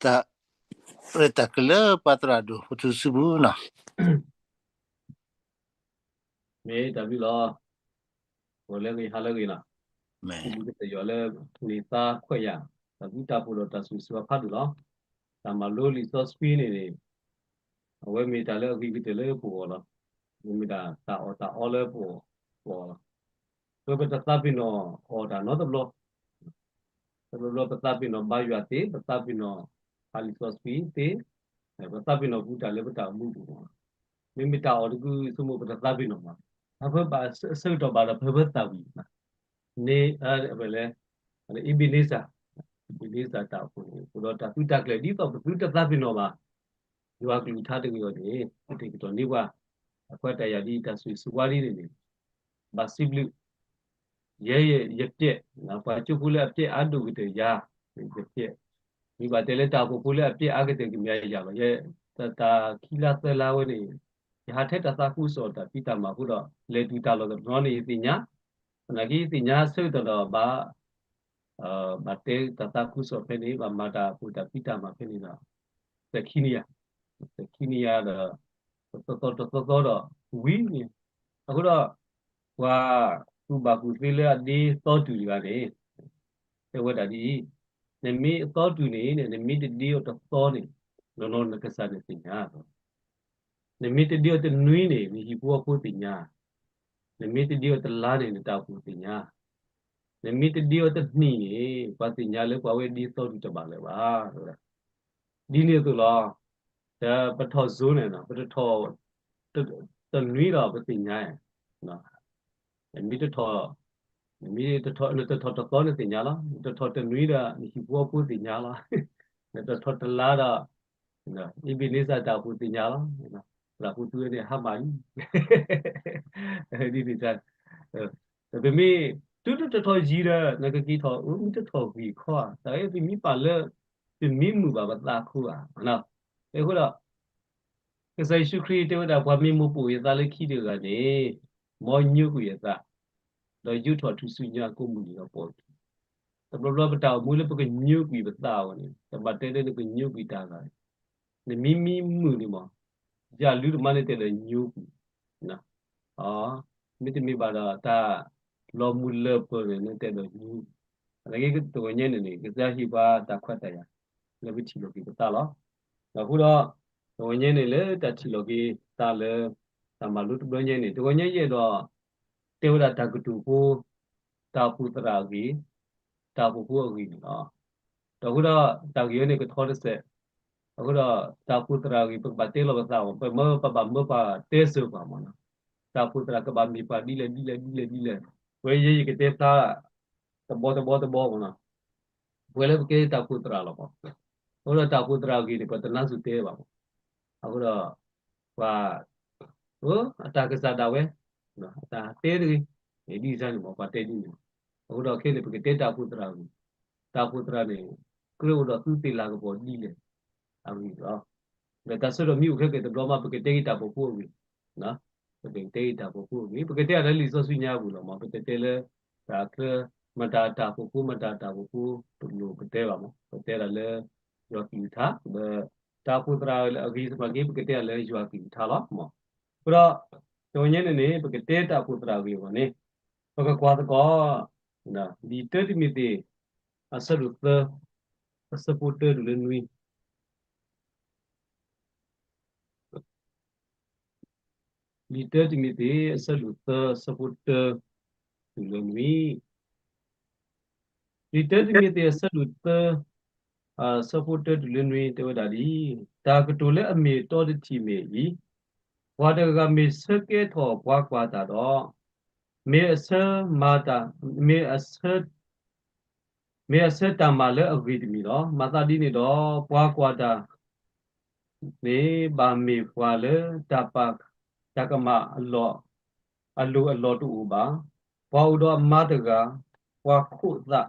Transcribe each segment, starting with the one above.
တၢ်ရဲၣ်တၢ်ကျဲၤလၢပှၤသရၣ်ဒိၣ် ပထူၣ်စုပူၤနီၤ. မ့ၢ်တၢ်ဘျုးလီၤ. ဂီၤလၢအဂ့ၤဟါလၢအဂ့ၤနီၤ. မ့ၢ်ကစၢ်ယွၤလၢ န့ၢ်သါခွဲးယာ် တၢ်ဘျုးတၢ်ဖှိၣ်ဒီးတၢ်ဆိၣ်ဂ့ၤဆိၣ်ဝါဖးဒိၣ်လီၤ. တၢ်မၤလိလံာ်စီဆှံန့ၣ်န့ၣ် အဝဲမ့ၢ်တၢ်လၢအဂ့ၤကတၢၢ်လၢပဂီၢ်လီၤ. မ့ၢ်မ့ၢ်ဒၣ်တၢ်အီၣ်တၢ်အီလၢပဂီၢ်လီၤ. ပဝဲပတသးပ့ၤနီၣ်အီၣ်တၢ်နီတဘျီ တဘျီဘျီပသးပ့ၤနီၣ်ဘါယွၤသ့, ပသးပ့ၤနီၣ်ဖးလံာ်စီဆှံသ့, ပသးပ့ၤနီၣ်ဘူးတၢ်လၢပတၢ်အိၣ်မူပူၤမး. မ့မ့ၢ်တၢ်အီၣ်တကု ဆိကမိၣ်ပတသးပ့ၤနီၣ်ဘၣ်. အဖၢဘၣ်ဆၢကတီၢ်ဘၣ်ဒီး ပဖၢဖၢသးဝံၤ န့ၣ် ဝဲလဲၣ်, အ့ဘ့န့စၢ်, အ့ဘ့န့စၢ်တၢ်အိၣ်ဖှိၣ်န့ၣ် အိၣ်ဒီးတၢ်သုးတၢ်ကျဲၤ ဒ်သိးပသုတသးပ့ၤနီၣ်ဘၣ် ယွၤကလုၢ်ကထါတဂ့ၤအီၤန့ၣ် ပတ့ၢ်ကတီၢ်န့ၢ်ပှၤ အခွဲးတၢ်ယာ်ဒ်တၢ်ဆိၣ်ဂ့ၤဆိၣ်ဝါဒ်န့ၣ်န့ၣ် ဘၣ်စံးဘျုး ယဲယပျဲၢ်, ပှၤကၠိဖိလၢအပျဲၢ်အါဒိၣ်ကတၢၢ်ယၤ, ယပျဲၢ်, မ့ၢ်ဘၣ်တဲလၢတၢ်အိၣ်ဖှိၣ်ဖိလၢအပျဲၢ်အါကတၢၢ်ကမ့ၢ်ယၤလီၤ. ယဲ တၢ်ခံလါသၢလါဝဲန့ၣ် ယဟးထဲတၢ်သးခုကစီၣ်တၢ်ဖံးတၢ်မၤအဃိဒီး လဲၤတုၤတၢ်လီၢ်တနီၤန့ၣ် ယသ့ၣ်ညါ, သနာ်က့ယသ့ၣ်ညါဆၢကတီၢ်ဒီးဘၣ် ဘၣ်တဲတၢ်သးခုကစီၣ်ဖဲန့ၣ် ဘၣ်မၤတၢ်အိၣ်ဖှိၣ်တၢ်ဖံးတၢ်မၤဖဲန့ၣ်ဒီး သၢခံနံၣ်ယၤ, သၢခံနံၣ်ယၤဒီး တသီတသီသီဒီး ဝံၤန့ၣ်, အဃိဒီး ပှၤကူၣ်ဘၣ်ကူၣ်သ့လၢအဒ့သီတူာ်တဂၤန့ၣ် တဲဝဲဒၣ်ဒ်အံၤ, နမ့ၢ်အသီတူာ်န့ၣ် နမ့ၢ်တဒ့အီၤတသီန့ၣ် နီၢ်နီၢ်နကစၢ်န့ၣ်သ့ၣ်ညါ နမ့ၢ်တဒ့အီၤတနွံန့ၣ် နဟံၣ်ဖိဃီဖိသ့ၣ်ညါ, နမ့ၢ်တဒ့အီၤတလါန့ၣ် နတၢ်အိၣ်ဖှိၣ်သ့ၣ်ညါ, နမ့ၢ်တဒ့အီၤတနံၣ်န့ၣ် ပှၤသ့ၣ်ညါလၢပှၤဝဲဒ့သီတူာ်တဘၣ်လၢၤဘၣ်. ဒ်န့ၣ်အသိးလီၤ. ဒီးပထီၣ်စိန့ၣ် ပတထီၣ် တနွံဒီးပသ့ၣ်ညါ, နမ့ၢ်တထီၣ် နမ့ၢ်တထီၣ် နတထီၣ်တသီနသ့ၣ်ညါလီၤ. နတထီၣ်တနွံဒီး နဟံၣ်ဖိဃီဖိသ့ၣ်ညါလီၤ. နတထီၣ်တလါဒီး အ့ဘ့န့စၢ်တၢ်အိၣ်ဖှိၣ်သ့ၣ်ညါလီၤ. သရၣ်ဖိသူဝဲန့ၣ် ဟါမၢ်လံ ဒ်န့ၣ် ပမ့ၢ် တုၤတထီၣ်ယံၤဒီး နကက့ၤထီၣ် မ့ၢ်တထီၣ်ဂ့ၤခီဧါ, တၢ်အံၤပမ့ၢ်ပာ်လၢ ပမ့ၢ်မုာ်ဘၣ်ပသးအဃိဧါ. အဃိဒီး ကစၢ်ယ့ၣ်ၡူးခရံာ်တဲဝဲဒၣ် ပှၤမ့ၢ်မိၣ်ပိာ်ယသးလၢခံတဂၤန့ၣ် မ်ညိကွံာ်အသး, ဒီးယိးထီၣ်ထူၣ်စုညါကိးမုၢ်နံၤဒီးပိာ်အခံ. တဘျီဘျီပတၢ်အိၣ်မူလၢပကညိကွံာ်ပသးအီၤန့ၣ် တဘၣ်တဲလၢနကညိကွံာ်တၢ်ဂၤန့ၣ် နမ့မ့ၢ်မုာ်န့ၣ်မး ယၢ်လုၢ်တမါန့ၣ်တဲဒီးညိကွံာ် မ့တမ့ၢ်ဘၣ်ဒီး တၢ်လီၤမုၢ်လၢပၢၤန့ၣ် နတဲဒီးညိ, သနာ်က့တဂီၤညါန့ၣ်န့ၣ် ကစၢ်ဟ့ၣ်ပှၤတၢ်ခွဲးတၢ်ယာ် လၢပထံၣ်လိာ်က့ၤပသးလီၤ. အဃိဒီး တဂီၤညါန့ၣ်လၢတၢ်ထံၣ်လိာ်က့ၤသးလၢ တၢ်မၤလိတဘျီညါန့ၣ် တဂီၤညါယအဲၣ်ဒိး တဲဝဲဒၣ်တၢ်ကတိၤဖိ တၢ်အိၣ်ဖှိၣ်သရၣ်အဂ့ၢ်, တၢ်အိၣ်ဖှိၣ်ဖိအဂ့ၢ်န့ၣ်လီၤ. ဒီးအဃိဒီး တၢ်ဂ့ၢ်ဝဲန့ၣ်ကထီတစဲး, အဃိဒီး တၢ်အိၣ်ဖှိၣ်သရၣ်အဂ့ၢ် ပကဘၣ်တဲလီၤပသးအီၤ ပမၢပဘၣ်မၢပှၤတဲစၢၤပှၤမးနီၤ, တၢ်အိၣ်ဖှိၣ်သရၣ်ကဘၣ်မ့ၢ်ပှၤဒ်လဲၣ်ဒ်လဲၣ်ဒ်လဲၣ်ဒ်လဲၣ်, ဝဲယဲယကတဲဖျါ တဘီတဘီတဘီမးနီၤ, ပှၤလၢပကဲတၢ်အိၣ်ဖှိၣ်သရၣ်လီၤမး, အဃိဒီးတၢ်အိၣ်ဖှိၣ်သရၣ်အဂ့ၢ်န့ၣ် ပှၤတနါစူၢ်တဲဘၣ်မး, အဃိဒီး ပှၤ အတၢ်ကစၢ်ဒၣ်ဝဲ အတၢ်တဲတဂ့ၤ, ဒ်န့ၣ်မး ပှၤတဲဒ်န့ၣ်, အဃိဒီးခဲန့ၣ် ပကတဲတၢ်အိၣ်ဖှိၣ်သရၣ်အဂ့ၢ်, တၢ်အိၣ်ဖှိၣ်သရၣ်န့ၣ် ကြၢးအိၣ်ဒီးသုသ့ၣ်လၤကပီၤဒ်လဲၣ် အဂ့ၢ်လီၤ. ဒီးတၢ်ဆၢကတီၢ်မ့ၢ်အိၣ်ခဲကဲတဘျီမး ပကတဲက့ၤတၢ်အိၣ်ဖှိၣ်ဖိအဂ့ၢ်, ပကတဲက့ၤတၢ်အိၣ်ဖှိၣ်ဖိအဂ့ၢ်, ပကတဲအီၤလၢလံာ်စီဆှံညါအပူၤလီၤမး, ပတတဲလၢ တၢ်ချၢ မတၤတၢ်အိၣ်ဖှိၣ်ဖိ မတၤတၢ်အိၣ်ဖှိၣ်ဖိ တလိၣ်ပတဲဘၣ်မး, ပတဲဒၣ်လၢ ယွၤကလုၢ်ကထါ, ဒီးတၢ်အိၣ်ဖှိၣ်သရၣ်အဂ့ၢ်သနာ်က့ ပကတဲဒၣ်လၢယွၤကလုၢ်ကထါလီၤမး. အဃိဒီး တဂီၤညါန့ၣ်န့ၣ် ပကတဲတၢ်အိၣ်ဖှိၣ်သရၣ်အဂ့ၢ်အဂီၢ်န့ၣ် ပကကွၢ်သကိး လံာ်တၢတံၤမသ့း အဆၢဒိၣ်သၢ အဆၢဖိတၢတုၤလၢနွံ, လံာ်တၢတံၤမသ့း အဆၢဒိၣ်သၢ အဆၢဖိတၢ တုၤလၢနွံ, လံာ်တၢတံၤမသ့း အဆၢဒိၣ်သၢ အဆၢဖိတၢတုၤလၢနွံ တဲဝဲဒၣ်ဒ်အံၤ, တၢ်ကတိၤလၢအမ့ၢ်အတီတထံၣ်မ့ၢ်အံၤ, ပှၤတဂၤဂၤမ့ၢ်ဆၢကဲထီၣ်ပှၤကွၢ်တၢ်ဒီး, မ့ၢ်အဆၢမၤတၢ်, မ့ၢ်အဆၢ မ့ၢ်အဆၢတၢ်မၤလၢအဂ့ၤတမံၤလီၤ. မၤသးဒ်န့ၣ်ဒီး ပှၤကွၢ်တၢ်န့ၣ် ဘၣ်မ့ၢ်ပှၤလၢတၢ်ပာ်တၢ်ကမၣ်အလိၤအလီၢ်တအိၣ်ဘၣ်, ပှၤအိၣ်ဒီးအမါတဂၤ, ပှၤခိးသး,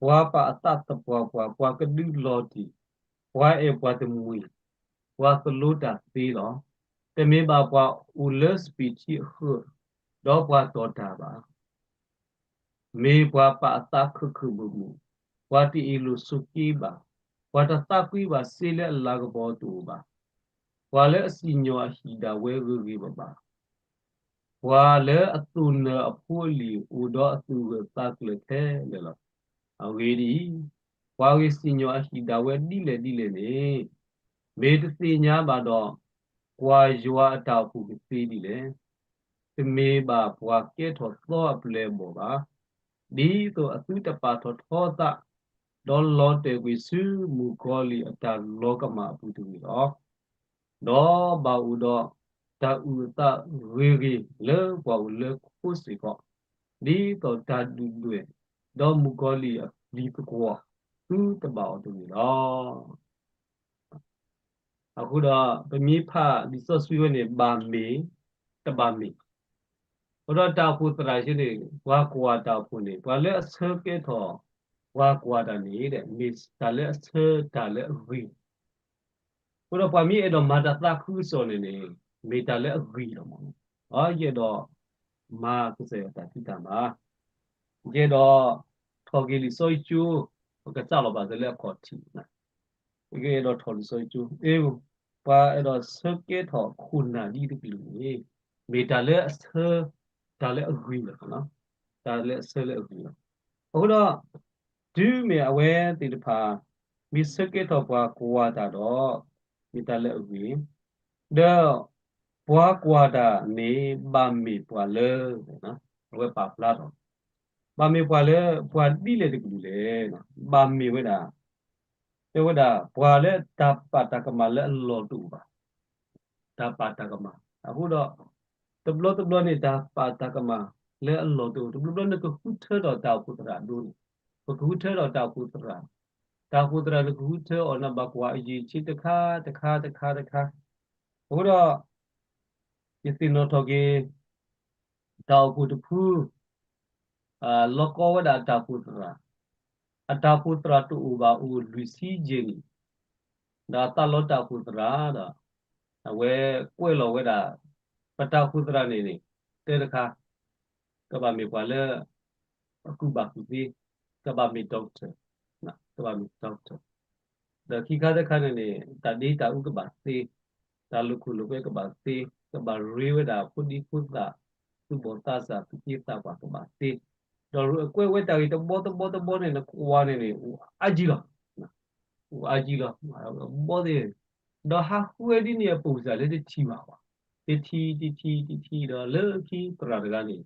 ပှၤပာ်အသးသပှၢ်ပှၢ်, ပှၤကဒုလီၤတံၢ်, ပှၤအဲၣ်ပှၤတမှံၤ, ပှၤသလိတၢ်သ့လီၤ. တမ့ၢ်ဘၣ်ပှၤအိၣ်လၢစပံးထံအဃၢၤ, ဒီးပှၤတီၢ်တၢ်ဘၣ် မ့ၢ်ပှၤပာ်အသးခုၣ်ခုၣ်မုာ်မုာ်, ပှၤတအ့ၣ်လိာ်ဆိးက့ဘၣ်, ပှၤတသးကွံဘၣ်စ့လၢအလၤကပီၤတအိၣ်ဘၣ်. ပှၤလၢအစံၣ်ညီၣ်အဟံၣ်ဒၣ်ဝဲဂ့ၤဂ့ၤဘၣ်ဘၣ်. ပှၤလၢအသိၣ်နၢၤအဖိအလံၤ အိၣ်ဒီးအသူၣ်ဂၢၢ်သးကျၢၢ်ခဲလၢာ်လီၤ. အဂ့ၢ်ဒ်အံၤ, ပှၤဂ့ၤစံၣ်ညီၣ်အဟံၣ်ဒၣ်ဝဲဒ်လဲၣ်ဒ်လဲၣ်န့ၣ်, မ့ၢ်တသ့ၣ်ညါဘၣ်ဒီး, ကွၢ်ယွၤအတၢ်အိၣ်ဖှိၣ်ကသ့ဒ်လဲၣ်. တမ့ၢ်ဘၣ်ပှၤကဲထီၣ်သီအပျဲၢ်အဘီၣ်ဘၣ်. ဒ်သိးအသုတပာ်ထီၣ်ထီအသး, ဒီးလီၤတဲာ်ကွံာ်ဆူမုၣ်ကီၤလံၢ်အတၢ်လီၤကမၣ်အပူၤတဂ့ၤလီၤ. ဒီးဘၣ်အိၣ်ဒီးတၢ်အုၣ်အသးဂ့ၤဂ့ၤလၢပှၤအိၣ်လၢခိစ့ၢ်ကီး, ဒ်သိးတၢ်ဒုၣ်ဒွဲၣ်, ဒီးမုၣ်ကီၤလံၢ်အပျံၤသကွီၤ သုတဘၣ်အီၤတဂ့ၤလီၤ. အဃိဒီး ပမ့ၢ်ဖးလံာ်စီဆှံဝဲန့ၣ် ဘၣ်မ့ၢ်, တဘၣ်မ့ၢ်. အဃိဒီးတၢ်အိၣ်ဖှိၣ်သရၣ်ဆၢန့ၣ် ပှၤကွၢ်တၢ်အိၣ်ဖှိၣ်န့ၣ် ပှၤလၢအဆၢကဲထီၣ် ပှၤကွၢ်တၢ်န့ၣ် မ့ၢ်တၢ်လၢအဆၢတၢ်လၢအဂ့ၤ အဃိဒီးပှၤမ့ၢ်အဲၣ်ဒိးမၤတၢ်သးခုကစီၣ်န့ၣ်န့ၣ် မ့ၢ်တၢ်လၢအဂ့ၤလီၤမး. အယအဲၣ်ဒိးမၤကစၢ်ယွၤတၢ်ဖံးတၢ်မၤ, ယအဲၣ်ဒိးထီၣ်က့ၤလံာ်စီဆှံကၠိ, ပကစးလီၤဘၣ်စၢၤလၢအခီၣ်ထံး, ယကအဲၣ်ဒိးထီၣ်လံာ်စီဆှံကၠိ, ပှၤအဲၣ်ဒိးဆၢကဲထီၣ်ခိၣ်နၢ်ဒ်တကလုာ်န့ၣ် မ့ၢ်တၢ်လၢအဆၢ, တၢ်လၢအဂ့ၤလီၤ, တၢ်လၢအဆၢလၢအဂ့ၤလီၤ. အဃိဒီး တုၤမ့ၢ်အဝဲသ့ၣ်တဖၣ် မ့ၢ်ဆၢကဲထီၣ်ပှၤကွၢ်တၢ်ဒီး မ့ၢ်တၢ်လၢအဂ့ၤ, ဒီးပှၤကွၢ်တၢ်န့ၣ် ဘၣ်မ့ၢ်ပှၤလၢ, အဝဲပာ်ဖျါထီၣ်, ဘၣ်မ့ၢ်ပှၤလၢ ပှၤဒ်လဲၣ်တကလုာ်လဲၣ်, ဘၣ်မ့ၢ်ဝဲဒၣ်, တဲဝဲဒၣ် ပှၤလၢတၢ်ပာ်တၢ်ကမၣ်လၢအလီၢ်တအိၣ်ဘၣ် တၢ်ပာ်တၢ်ကမၣ်. အဃိဒီး တဘျီတဘျီန့ၣ် တၢ်ပာ်တၢ်ကမၣ်လၢအလီၢ်တအိၣ်, တဘျီဘျီနကဃုထၢဒီးတၢ်အိၣ်ဖှိၣ်သရၣ်ဒိန့ၣ်, ပကဃုထၢဒီးတၢ်အိၣ်ဖှိၣ်သရၣ်, တၢ်အိၣ်ဖှိၣ်သရၣ်နကဃုထၢအီၤ နဘၣ်ကွၢ်အယံာ်ဆံးတခါတခါတခါတခါ. အဃိဒီး ယသ့ၣ်နီၣ်ထီၣ်က့ၤ တၢ်အိၣ်ဖှိၣ်တဖု လီၤကီဝဲဒၣ်အတၢ်အိၣ်ဖှိၣ်သရၣ်, အတၢ်အိၣ်ဖှိၣ်သရၣ်တအိၣ်ဘၣ်အိၣ်လွံၢ်ဆံယဲၢ်နံၣ်, ဒီးအသးလီတၢ်အိၣ်ဖှိၣ်သရၣ်ဒီး အဝဲကွဲးလီၤဝဲဒၣ် ပတၢ်အိၣ်ဖှိၣ်သရၣ်န့ၣ်န့ၣ် တၢတခါ ကဘၣ်မ့ၢ်ပှၤလၢ အကူၣ်ဘၣ်ကူၣ်သ့, ကဘၣ်မ့ၢ် doctor, ကဘၣ်မ့ၢ် doctor, ဒီးခံခါတခါန့ၣ်န့ၣ် တၢ်ဒ့တၢ်အူကဘၣ်သ့, တၢ်လိာ်ခိၣ်လိာ်ကွဲကဘၣ်သ့, ကဘၣ်ရ့ဝဲဒၣ်ဖိဒံဖိသၣ်, သူၣ်ဘီၣ်သးစၢ် သူၣ်က့သးပှၢ်ကဘၣ်သ့, ဒီးရ့ကွဲးဝဲတၢ်ဂ့ၢ်တဘီတဘီတဘီန့ၣ် နကွၢ်န့ၣ်န့ၣ် အိၣ်အါကံလီၤ, အိၣ်အါကံလီၤ, ဘီသ့ၣ်, ဒီးဟးဃုဝဲဒ်န့ၣ်အပိာ်စၢ်လၢတထံၣ်ဘၣ်ဘၣ်, တထံၣ်တထံၣ်တထံၣ်ဒီးလၢခံသရၣ်တဂၤန့ၣ်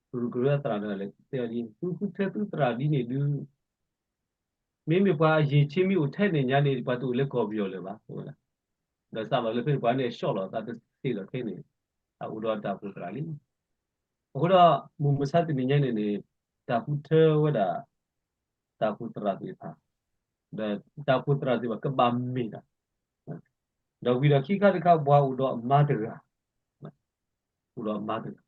ကရူၢ်ကရၢသရၣ်တဂၤလဲၤတဲအီၤဒ်န့ၣ် သုဃုထၢသုသရၣ်ဒ်န့ၣ်ဒုး မ့မ့ၢ်ပှၤအယံာ်ဆံးမ့ၢ်အိၣ်ထဲန့ၣ်ညါန့ၣ် ပှၤတအိၣ်လၢကီၢ်ပယီၤလၢၤဘၣ် တဲဝဲဒၣ်, ဒီးစးထီၣ်လၢဖဲန့ၣ် ပှၤန့ၣ်အဆီၣ်လီၤအသးတသ့လီၤခဲန့ၣ် အအိၣ်ဒီးတၢ်အိၣ်ဖှိၣ်သရၣ်လံ. အဃိဒီး မုၢ်မဆါတနံၤညါန့ၣ်န့ၣ် တၢ်ဃုထၢဝဲဒၣ် တၢ်အိၣ်ဖှိၣ်သရၣ်သ့ၣ်တဖၣ်, ဒီးတၢ်အိၣ်ဖှိၣ်သရၣ်သ့ၣ်တဖၣ်ကဘၣ်မ့ၢ်တၢ် ဒီးဝံၤဒီးခံခါတခါ ပှၤအိၣ်ဒီးအမါတဂၤ, အိၣ်ဒီးအမါတဂၤ,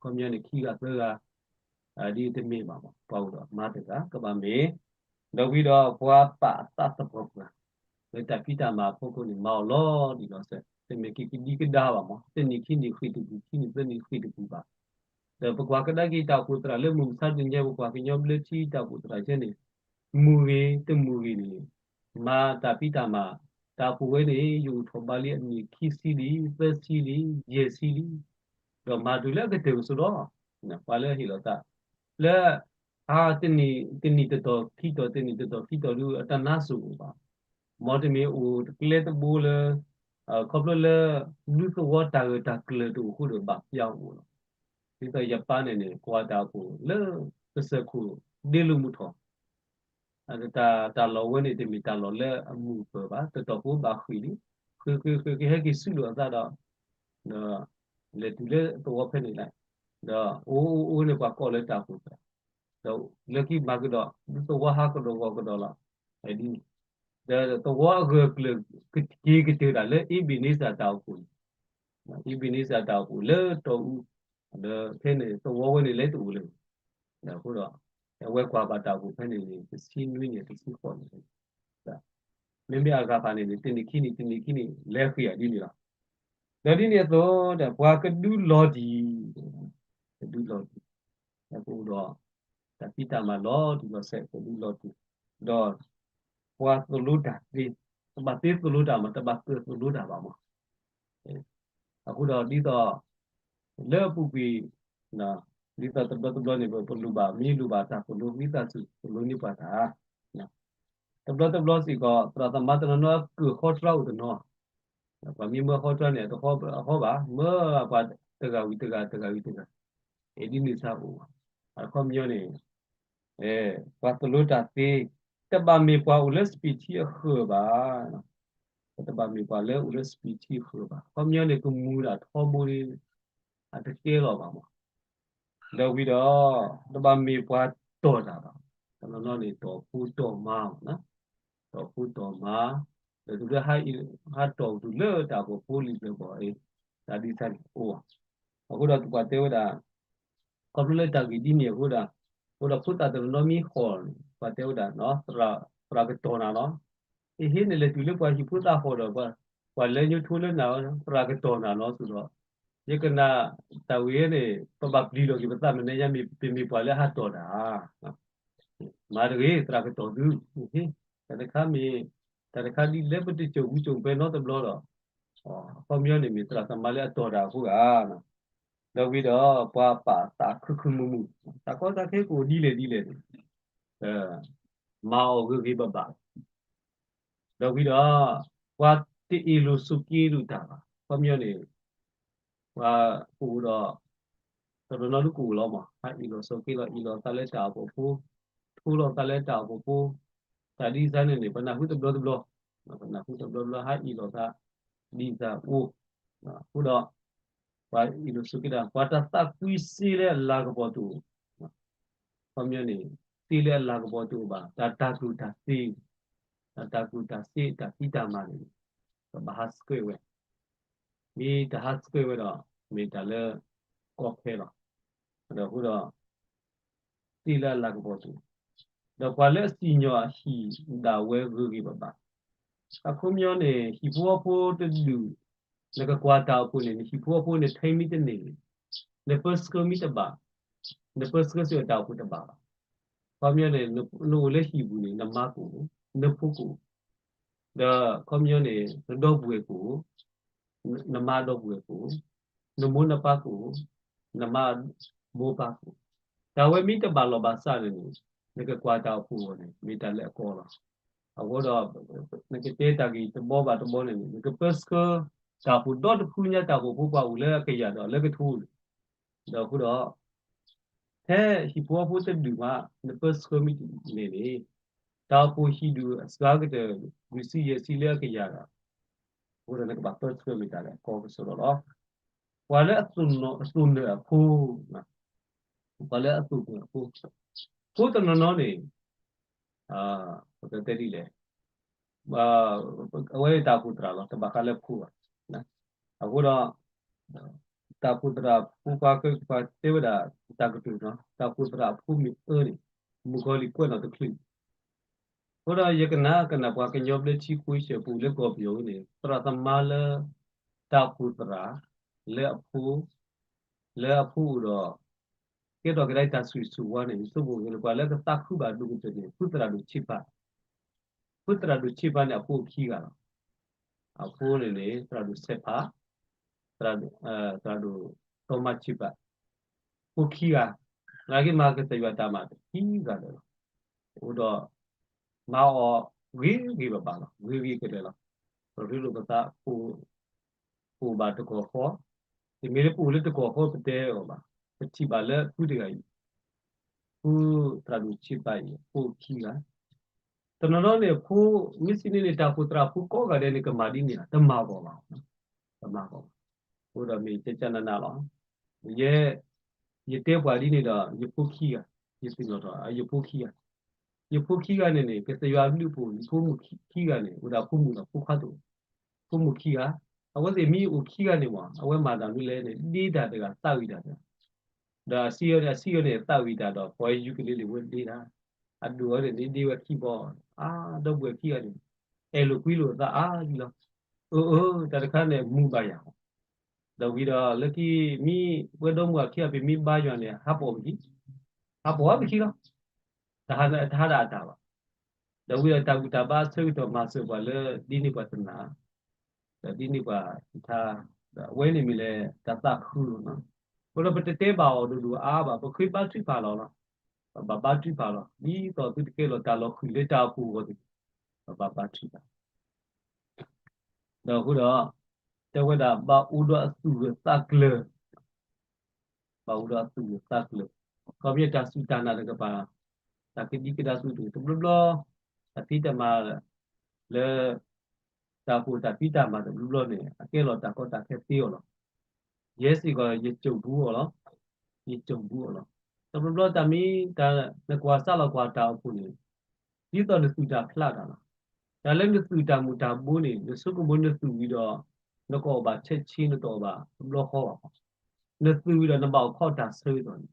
ခီပညီန့ၣ် ခံဂၤသၢဂၤ ဒ်တမ့ၢ်ဘၣ်မး ပှၤအိၣ်ဒီးအမါတဂၤ ကဘၣ်မ့ၢ်, ဒီးဝံၤဒီးပှၤပာ်အသးသပှၢ်ပှၢ် လၢတၢ်ဖံးတၢ်မၤအဖီခိၣ်န့ၣ် မၤအီၤလီၤတံၢ်လီၤဆဲး တမ့ၢ်က့ၤကဒံကဒါဘၣ်မး တနံၣ်ခံနံၣ်ဃ့ၢ်တပူၤ ခံနံၣ်သၢနံၣ်ဃ့ၢ်တပူၤဘၣ်. ဒီးပကွၢ်ကဒါက့ၤတၢ်အိၣ်ဖှိၣ်သရၣ်လၢမုၢ်မဆါတနံၤညါ ပကွၢ်ကညီဘျၢထံတၢ်အိၣ်ဖှိၣ်သရၣ်ဆဲန့ၣ် မုၢ်ဂ့ၤတမုၢ်ဂ့ၤန့ၣ် မၤတၢ်ဖံးတၢ်မၤ, တၢ်အိၣ်ဖှိၣ်ဝဲန့ၣ် ယအိၣ်ထီၣ်ဘးလံအနံၣ်ခံဆံလံ သၢဆံလံ ယဲၢ်ဆံလံ, ဒီးမၤတုၤလၢအကတၢၢ်ကစီဒီ, ပှၤလၢအဟ့ၣ်လီၤသး လၢ အါ တနံၣ်တတီၤခံတီၤ တနံၣ်တတီၤခံတီၤဒုး အတနါစိၤအိၣ်ဘၣ်. မ်တမ့ၢ်အိၣ်တကျဲတဘိလၢ ခီဖျိလၢ ဒူသဝီတၢ်ဂၢၢ်တၢ်ကျၢၤတအိၣ်အဃိဒီးဘၣ်ပျၢ်အိၣ်လီၤ. ဒ်သိးယပၢ်န့ၣ်န့ၣ် ကွၢ်တၢ်အိၣ်ဖှိၣ်လၢ ကစၢၢ်ခိၣ်ဒ့လိာ်မုၢ်ထီၣ် တၢ်လီၢ်ဝဲန့ၣ် တမ့ၢ်တၢ်လီၢ်လၢအမုာ်ပၢၢ်ဘၣ်, တတီၢ်ဖိဘၣ်ဃ့ၢ်လံ, ဃ့ၢ်ဃ့ၢ်ဃ့ၢ်ဃ့ၢ် ဟဲက့ၤဆူလိာ်အသးဒီး ဒီး လဲၤတုၤလၢသဝီဖဲန့ၣ်လဲၣ်, ဒီးအိၣ်အိၣ်အိၣ်န့ၣ် ပှၤကိးလၢတၢ်အိၣ်ဖှိၣ်သရၣ်, ဒီးလၢခံမၤကဒီး ဒူသဝီဟးကဒီးဂီၤကဒီးလီၤ, ဒီးသဝီအဂၢၢ်ကျၢၤကက့ၤကတၢၢ်တၢ်လၢအ့ဘ့ၣ်နံစၢၣ်တၢ်အိၣ်ဖှိၣ်န့ၣ်, အ့ဘ့ၣ်နံစၢၣ်တၢ်အိၣ်ဖှိၣ်လၢတီအူ, ဒီးဖဲန့ၣ် သဝီဝဲန့ၣ်လဲၤတအိၣ်လၢၤဘၣ်. အဃိဒီး အဝဲကွၢ်ဘၣ်တၢ်အိၣ်ဖှိၣ်ဖဲန့ၣ်န့ၣ် တဆံနွံန့ၣ် တဆံဃိးန့ၣ်, မ့မ့ၢ်အဂၤဖးန့ၣ်န့ၣ် တနံၣ်ခံနံၣ် တနံၣ်ခံနံၣ် လဲၤဃ့ၢ်အီၤဒ်န့ၣ်လီၤ. ဒီးဒ်န့ၣ်အသိးဒီး ပှၤကဒုးလီၤတံၢ်, ကဒုးလီၤတံၢ်, ပအိၣ်ဒီး တၢ်ဖံးတၢ်မၤလီၤတံၢ်လီၤဆဲး ကဒုးလီၤတံၢ်, ဒီး ပှၤသိၣ်လိတၢ်သ့, တဘၣ်သ့သိၣ်လိတၢ်မး, တဘၣ်သ့သိၣ်လိတၢ်ဘၣ်မး. အဃိဒီးဒ်သိး လၢအပူၤကွံာ် ဒ်သိးတဘျီတဘျီန့ၣ် ပလိၣ်ဘၣ် မ့ၢ်လိၣ်ဘၣ်တၢ်သိၣ်လိ ဝံသးစူၤသိၣ်လိန့ၢ်ပှၤတၢ်, တဘျီတဘျီစ့ၢ်ကီး သရၣ်သမါတနီၤနီၤ အကၢၣ်ဃီတြီအိၣ်တနီၤ, ပှၤမ့ၢ်မၢဟီတြီန့ၣ် အတဟီဘၣ်, မၢပှၤတဂၤဝံၤတဂၤ တဂၤဝံၤတဂၤ, အဲဒ်န့ၣ်စ့ၢ်အိၣ်, အခီပညီန့ၣ် ပှၤသိၣ်လိတၢ်သ့, တဘၣ်မ့ၢ်ပှၤအိၣ်လၢစပံးထံအဃၢၤဘၣ်, တဘၣ်မ့ၢ်ပှၤလၢအိၣ်လၢစပံးထံအဃၢၤဘၣ်. အခီပညီန့ၣ် ကမူၤဒၣ်ထီဘိန့ၣ် အတကဲလီၤဘၣ်မး. ဒီးဝံၤဒီး တဘၣ်မ့ၢ်ပှၤတီၢ်တၢ်ဘၣ်, တနီၤနီၤန့ၣ် တီၢ်ဖိတီၢ်မါ, တီၢ်ဖိတီၢ်မါ, ဒီးတုၤလၢ ဟးတီၢ်တုၤလၢတၢ်အိၣ်ဖှိၣ်ဖိလံၤကျၢၤဘီၣ်အံၤ, တၢ်ဒ်ဆါန့ၣ်အိၣ်, အဃိဒီးပှၤတဲဝဲဒၣ် ခီဖျိလၢတၢ်ဂ့ၢ်ဒ်န့ၣ်အဃိဒီး, အဃိဒီးဖိသၣ်တနီၤနီၤမ့ၢ်ဟီၣ်န့ၣ် ပှၤတဲဝဲဒၣ် သရၣ်ကတီၢ်နၤလီၤ. အဟ့ၣ်န့ၣ်လဲၤတုၤလၢပှၤဟံၣ်ဖိသၣ်ဟီၣ်ဒီး ပှၤလဲၤညိထိလၢနၤ သရၣ်ကတီၢ်နၤလီၤ စ့ၢ်ဒီး, ယကနၣ်တၢ်ဝံၤန့ၣ် ပဘၣ်ပျံၤလီၤက့ၤပသး မနုၤညါမ့ၢ်ပမ့ၢ်ပှၤလၢဟးတီၢ်တၢ် မၤတဂ့ၤ သရၣ်ကတီၢ်သု, တၢ်တခါမ့ၢ် တၢ်တခါဒ်လဲၣ် ပတစိၢ်ဝံစိၢ်ဖဲနီတဘျီဒီး, အခီပညီန့ၣ်မ့ၢ်သရၣ်သမါလၢအတီၢ်တၢ်အဃိဧါ. ဒီးဝံၤဒီး ပှၤပာ်သးခုခုမုာ်မုာ်, တၢ်ကီတၢ်ခဲကအိၣ်ဒ်လဲၣ်ဒ်လဲၣ်န့ၣ်, မၤအီၣ်ဂ့ၤဂ့ၤဘၣ်ဘၣ် ဒီးဝံၤဒီး ပှၤတအ့ၣ်လိာ်ဆိးက့လိာ်တၢ်ဘၣ်. အခီပညီန့ၣ် ပှၤကအိၣ်ဒီး တနီၤနီၤဒုးကအိၣ်လီၤမး, ဟးအ့ၣ်လိာ်ဆိးက့လိာ် အ့ၣ်လိာ်သးလၢတၢ်အိၣ်ဖှိၣ်ဖိ, ထိလိာ်သးလၢတၢ်အိၣ်ဖှိၣ်ဖိ, တၢ်ဒ်အံၤန့ၣ်န့ၣ် ပနၢ်ဟူတဘျီတဘျီ, ပနၢ်ဟူတဘျီတဘျီ ဟးအ့ၣ်လိာ်သး ဒ်အံၤအိၣ်, အဃိဒီး ပှၤအ့ၣ်လိာ်ဆိးက့တၢ် ပှၤတၢ်သးကွံစ့လၢအလၤကပီၤတအိၣ်, အခီပညီန့ၣ် စ့လၢအလၤကပီၤတအိၣ်ဘၣ်, တၢ်တၤကျိၣ်တၤစ့, တၢ်တၤကျိၣ်တၤစ့ တၢ်ဖံးတၢ်မၤန့ၣ် ကဘၣ်ဟးဆှဲးဝဲ, မ့ၢ်တၢ်ဟးဆှဲးဝဲဒီး မ့ၢ်တၢ်လၢကီခဲလီၤ. ဒီးအဃိဒီး စ့လၢအလၤကပီၤတအိၣ်, ဒီးပှၤလၢအစံၣ်ညီၣ်အဟံၣ်ဒၣ်ဝဲဂ့ၤဂ့ၤဘၣ်ဘၣ်. အခီပညီန့ၣ် ဟံၣ်ဖိဃီဖိတဒူၣ် နကကွၢ်တၢ်အိၣ်ဖှိၣ်န့ၣ် နဟံၣ်ဖိဃီဖိန့ၣ် ထဲမ့ၢ်တန့ၢ်န့ၣ် နပၢဆှၢမ့ၢ်တဘၣ်, နပၢဆှၢစ့ၢ်ကီးတၢ်အိၣ်ဖှိၣ်တဘၣ်ဘၣ်. အခီပညီန့ၣ် နအိၣ်လၢဟံၣ်ပူၤန့ၣ် နမါကအိၣ်, နဖိကအိၣ်, ဒီးအခီပညီန့ၣ် နဒီပုၢ်ဝဲၢ်ကအိၣ်, နမါဒီပုၢ်ဝဲၢ်ကအိၣ်, နမိၢ်နပၢ်ကအိၣ်, နမါမိၢ်ပၢ်ကအိၣ်, တၢ်ဝဲမ့ၢ်တဘၣ်လီၢ်ဘၣ်စးန့ၣ်န့ၣ် နကကွၢ်တၢ်အိၣ်ဖှိၣ်အဂီၢ်န့ၣ် မ့ၢ်တၢ်လၢအကီလီၤ. အဃိဒီး နကတဲတၢ်ဂ့ၢ်တဘီဘၣ်တဘီန့ၣ်န့ၣ် နကပၢဆှၢတၢ်အိၣ်ဖှိၣ်ဒီတဖုညါ တၢ်အိၣ်ဖှိၣ်ဖိပှၤအိၣ်လၢအကယၤဒီးလၢကထိန့ၣ်, ဒီးအဃိဒီး ထဲဟံၣ်ဖိဃီဖိတဒူၣ်မး နပၢဆှၢမ့ၢ်တန့ၢ်န့ၣ် တၢ်အိၣ်ဖှိၣ်ဟံၣ်ဒူၣ်အစှၤကတၢၢ် လွံၢ်ဆံယဲၢ်ဆံလၢအကယၤဒီး အဃိဒီးနကဘၣ်ပၢဆှၢမ့ၢ်တၢ်လၢအကီကစီဒီလီၤ. ပှၤလၢအသိၣ်နီၣ်အသိၣ်နၢၤအဖိ, ပှၤလၢအသိၣ်နၢၤအဖိ, ဖိတနီၤနီၤန့ၣ် ပကတဲဒ်လဲၣ်, အဝဲတၢ်အိၣ်ဖှိၣ်သရၣ်လီၤ, တဘၣ်ဃးလၢဖိဘၣ်. အဃိဒီး တၢ်အိၣ်ဖှိၣ်သရၣ်ဖိခွါ ပှၤတဲဝဲဒၣ် တၢ်ကတိၤနီၤ, တၢ်အိၣ်ဖှိၣ်သရၣ်အဖိမ့ၢ်အၢန့ၣ် မုၣ်ကီၤလံၢ်ကွဲးနီၣ်တချုး အဃိဒီးယကနၣ် ကနၣ်ပှၤကညီဘျၢထံခိၣ်ဆၢပူၤလၢကီၢ်ပယီၤန့ၣ် သရၣ်သမါလၢ တၢ်အိၣ်ဖှိၣ်သရၣ် လၢအဖိ, လၢအဖိအိၣ်ဒီး ကဲထီၣ်ကဒါတၢ်ဆိၣ်ဂ့ၤဆိၣ်ဝါန့ၣ် ယဆိကမိၣ်က့ၤလၢပှၤလၢကသးခုဘၣ်ဒိၣ်ကတၢၢ်န့ၣ် ဖုသရၣ်ဒိၣ်ဆ့ဖး, ဖုသရၣ်ဒိၣ်ဆ့ဖးန့ၣ် အဖိခံဂၤလီၤ. အဖိန့ၣ်န့ၣ် သရၣ်ဒိၣ်ဆ့ဖး, သရၣ်ဒိၣ်စီၤမၤဆ့ဖး, ဖိခံဂၤ, နာ်က့မၤကစၢ်ယွၤတၢ်မၤခံဂၤလီၤ. အိၣ်ဒီး မၤအီၤဂ့ၤဂ့ၤဘၣ်ဘၣ်လီၤ, ဂ့ၤဂ့ၤကတၢၢ်လီၤ. ပရ့လိာ်ပသး ပအိၣ်ဘၣ်တကီၢ်ဃီ, တမ့ၢ်လၢပအိၣ်လၢတကီၢ်ဃီပတဲအီၤဘၣ်, ပထံၣ်ဘၣ်လၢဖုတဂၤအံၤ, ဖုသရၣ်ဒိၣ်ဆ့ဖးအံၤ အဖိခံဂၤ, တနီၤနီၤန့ၣ် အဖိ မ့ၢ်စံးန့ၣ်န့ၣ် တၢ်အိၣ်ဖှိၣ်သရၣ်ဖိကိးဂၤဒဲးန့ၣ် ကမၤဒ်န့ၣ်ဧါ, တမၤကီးဘၣ်, တမၤကီးဘၣ်. အဃိဒီးမ့ၢ်ကကနနလီၤ. ယဲ ယတဲပှၤဒ်န့ၣ်ဒီး ယဖိခံဂၤ, ယသ့ၣ်နီၣ်ထီၣ် ယဖိခံဂၤ, ယဖိခံဂၤန့ၣ်န့ၣ် ကစၢ်ယွၤအဘျုးအဖှိၣ် ယဖိမုၣ်ခံဂၤန့ၣ် အိၣ်ဒီးဖိမုၣ်ဒီးဖိခွါတအိၣ်, ဖိမုၣ်ခံဂၤ, အဝဲသ့ၣ်မ့ၢ်အိၣ်ခံဂၤန့ၣ်မး အဝဲမၤတၢ်မနုၤလဲၣ်န့ၣ် ဒ့တၢ်တဂၤ သးဝံၣ်တၢ်တဂၤ, ဒီးအဆံးအီၤန့ၣ် အဆံးအီၤန့ၣ် သးဝံၣ်တၢ်ဒီး ပှၤယူၤကလ့လ့ၣ်ဝဲဒ့တၢ်, အဒိၣ်အီၤန့ၣ် ဒ့ဒ့ဝဲခံဘီ, အါ ဒီပုၢ်ဝဲၢ်ခံဂၤန့ၣ် အဲၣ်လိာ်ကွံလိာ်အသးအါလီၤ. အၢ အၢ တၢ်တခါန့ၣ် မူဘၣ်ယၤ, ဒီးဝံၤဒီး လၢခံ မ့ၢ်ပဝဲဒီမါဝၤခံဂၤ ပမ့ၢ်ဘါယွၤန့ၣ် ဟးပိာ်ပခံ, ဟးပိာ်ပခံလီၤ. တဟးဒၣ်အတၢ်ဘၣ်. ဒီးဝံၤဒီးတၢ်ဘူၣ်တၢ်ဘါအဆၢကတီၢ်မၤစၢၤပှၤလၢဒ်န့ၢ်ပှၤတနၢ်, ဒီးဒ်န့ၢ်ပှၤထါ, ဒီးအဝဲန့ၣ်မ့ၢ်လၢတၢ်သးခုလီၤ. အဃိဒီးပတတဲဘၣ်အီၤဒိၣ်ဒိၣ်အါဘၣ်, ပဃ့ဘါထုကဖၣ်လီၤလီၤ. ပဘၣ်ဘါထုကဖၣ်လီၤ. ဒ်သိးသုတကဲလီၤတၢ်လီၤဃံၤလၢတၢ်အိၣ်ဖှိၣ်အဂီၢ်တဂ့ၤ, ပဘၣ်ဘါထုကဖၣ် ဒီးအဃိဒီး တဲဝဲဒၣ် ဘၣ်အိၣ်ဒီးအသူၣ်ဂၢၢ်သးကျၢၤ, ဘၣ်အိၣ်ဒီးအသူၣ်ဂၢၢ်သးကျၢၤ, ခီပညီတၢ်စူၢ်တၢ်နာ်တကပၤ, တၢ်ကဒံကဒါသူတဂ့ၤ တဘျီဘျီ, တၢ်ဖံးတၢ်မၤလၢ တၢ်အိၣ်ဖှိၣ်တၢ်ဖံးတၢ်မၤတဘျီဘျီန့ၣ် အကဲလီၤတၢ်ကီတၢ်ခဲသ့အီၤလီၤ. ယဲစ့ၢ်ကီး ယစိာ်ဘူးအီၤလီၤ. ယစိာ်ဘူးအီၤလီၤ. တဘျီဘျီတၢ်မ့ၢ်တၢ်နကွၢ်စၢ်လီၤကွၢ်တၢ်အိၣ်ဖှိၣ်န့ၣ် ဒ်သိးနသူၣ်တၢ်ဖျးတၢ်လီၤ. တၢ်လၢနသူၣ်တၢ်မုၢ်တၢ်ဘိန့ၣ် နဆိကမိၣ်နသူၣ်ဝံၤဒီး နကအီၣ်ဘၣ်ဆဲးဆ့ နတအီၣ်ဘၣ်တဘျီဃီဘၣ်. နသူၣ်ဝံၤဒီးနဘၣ်အိၣ်ခိးတၢ်ဆၢကတီၢ်န့ၣ်,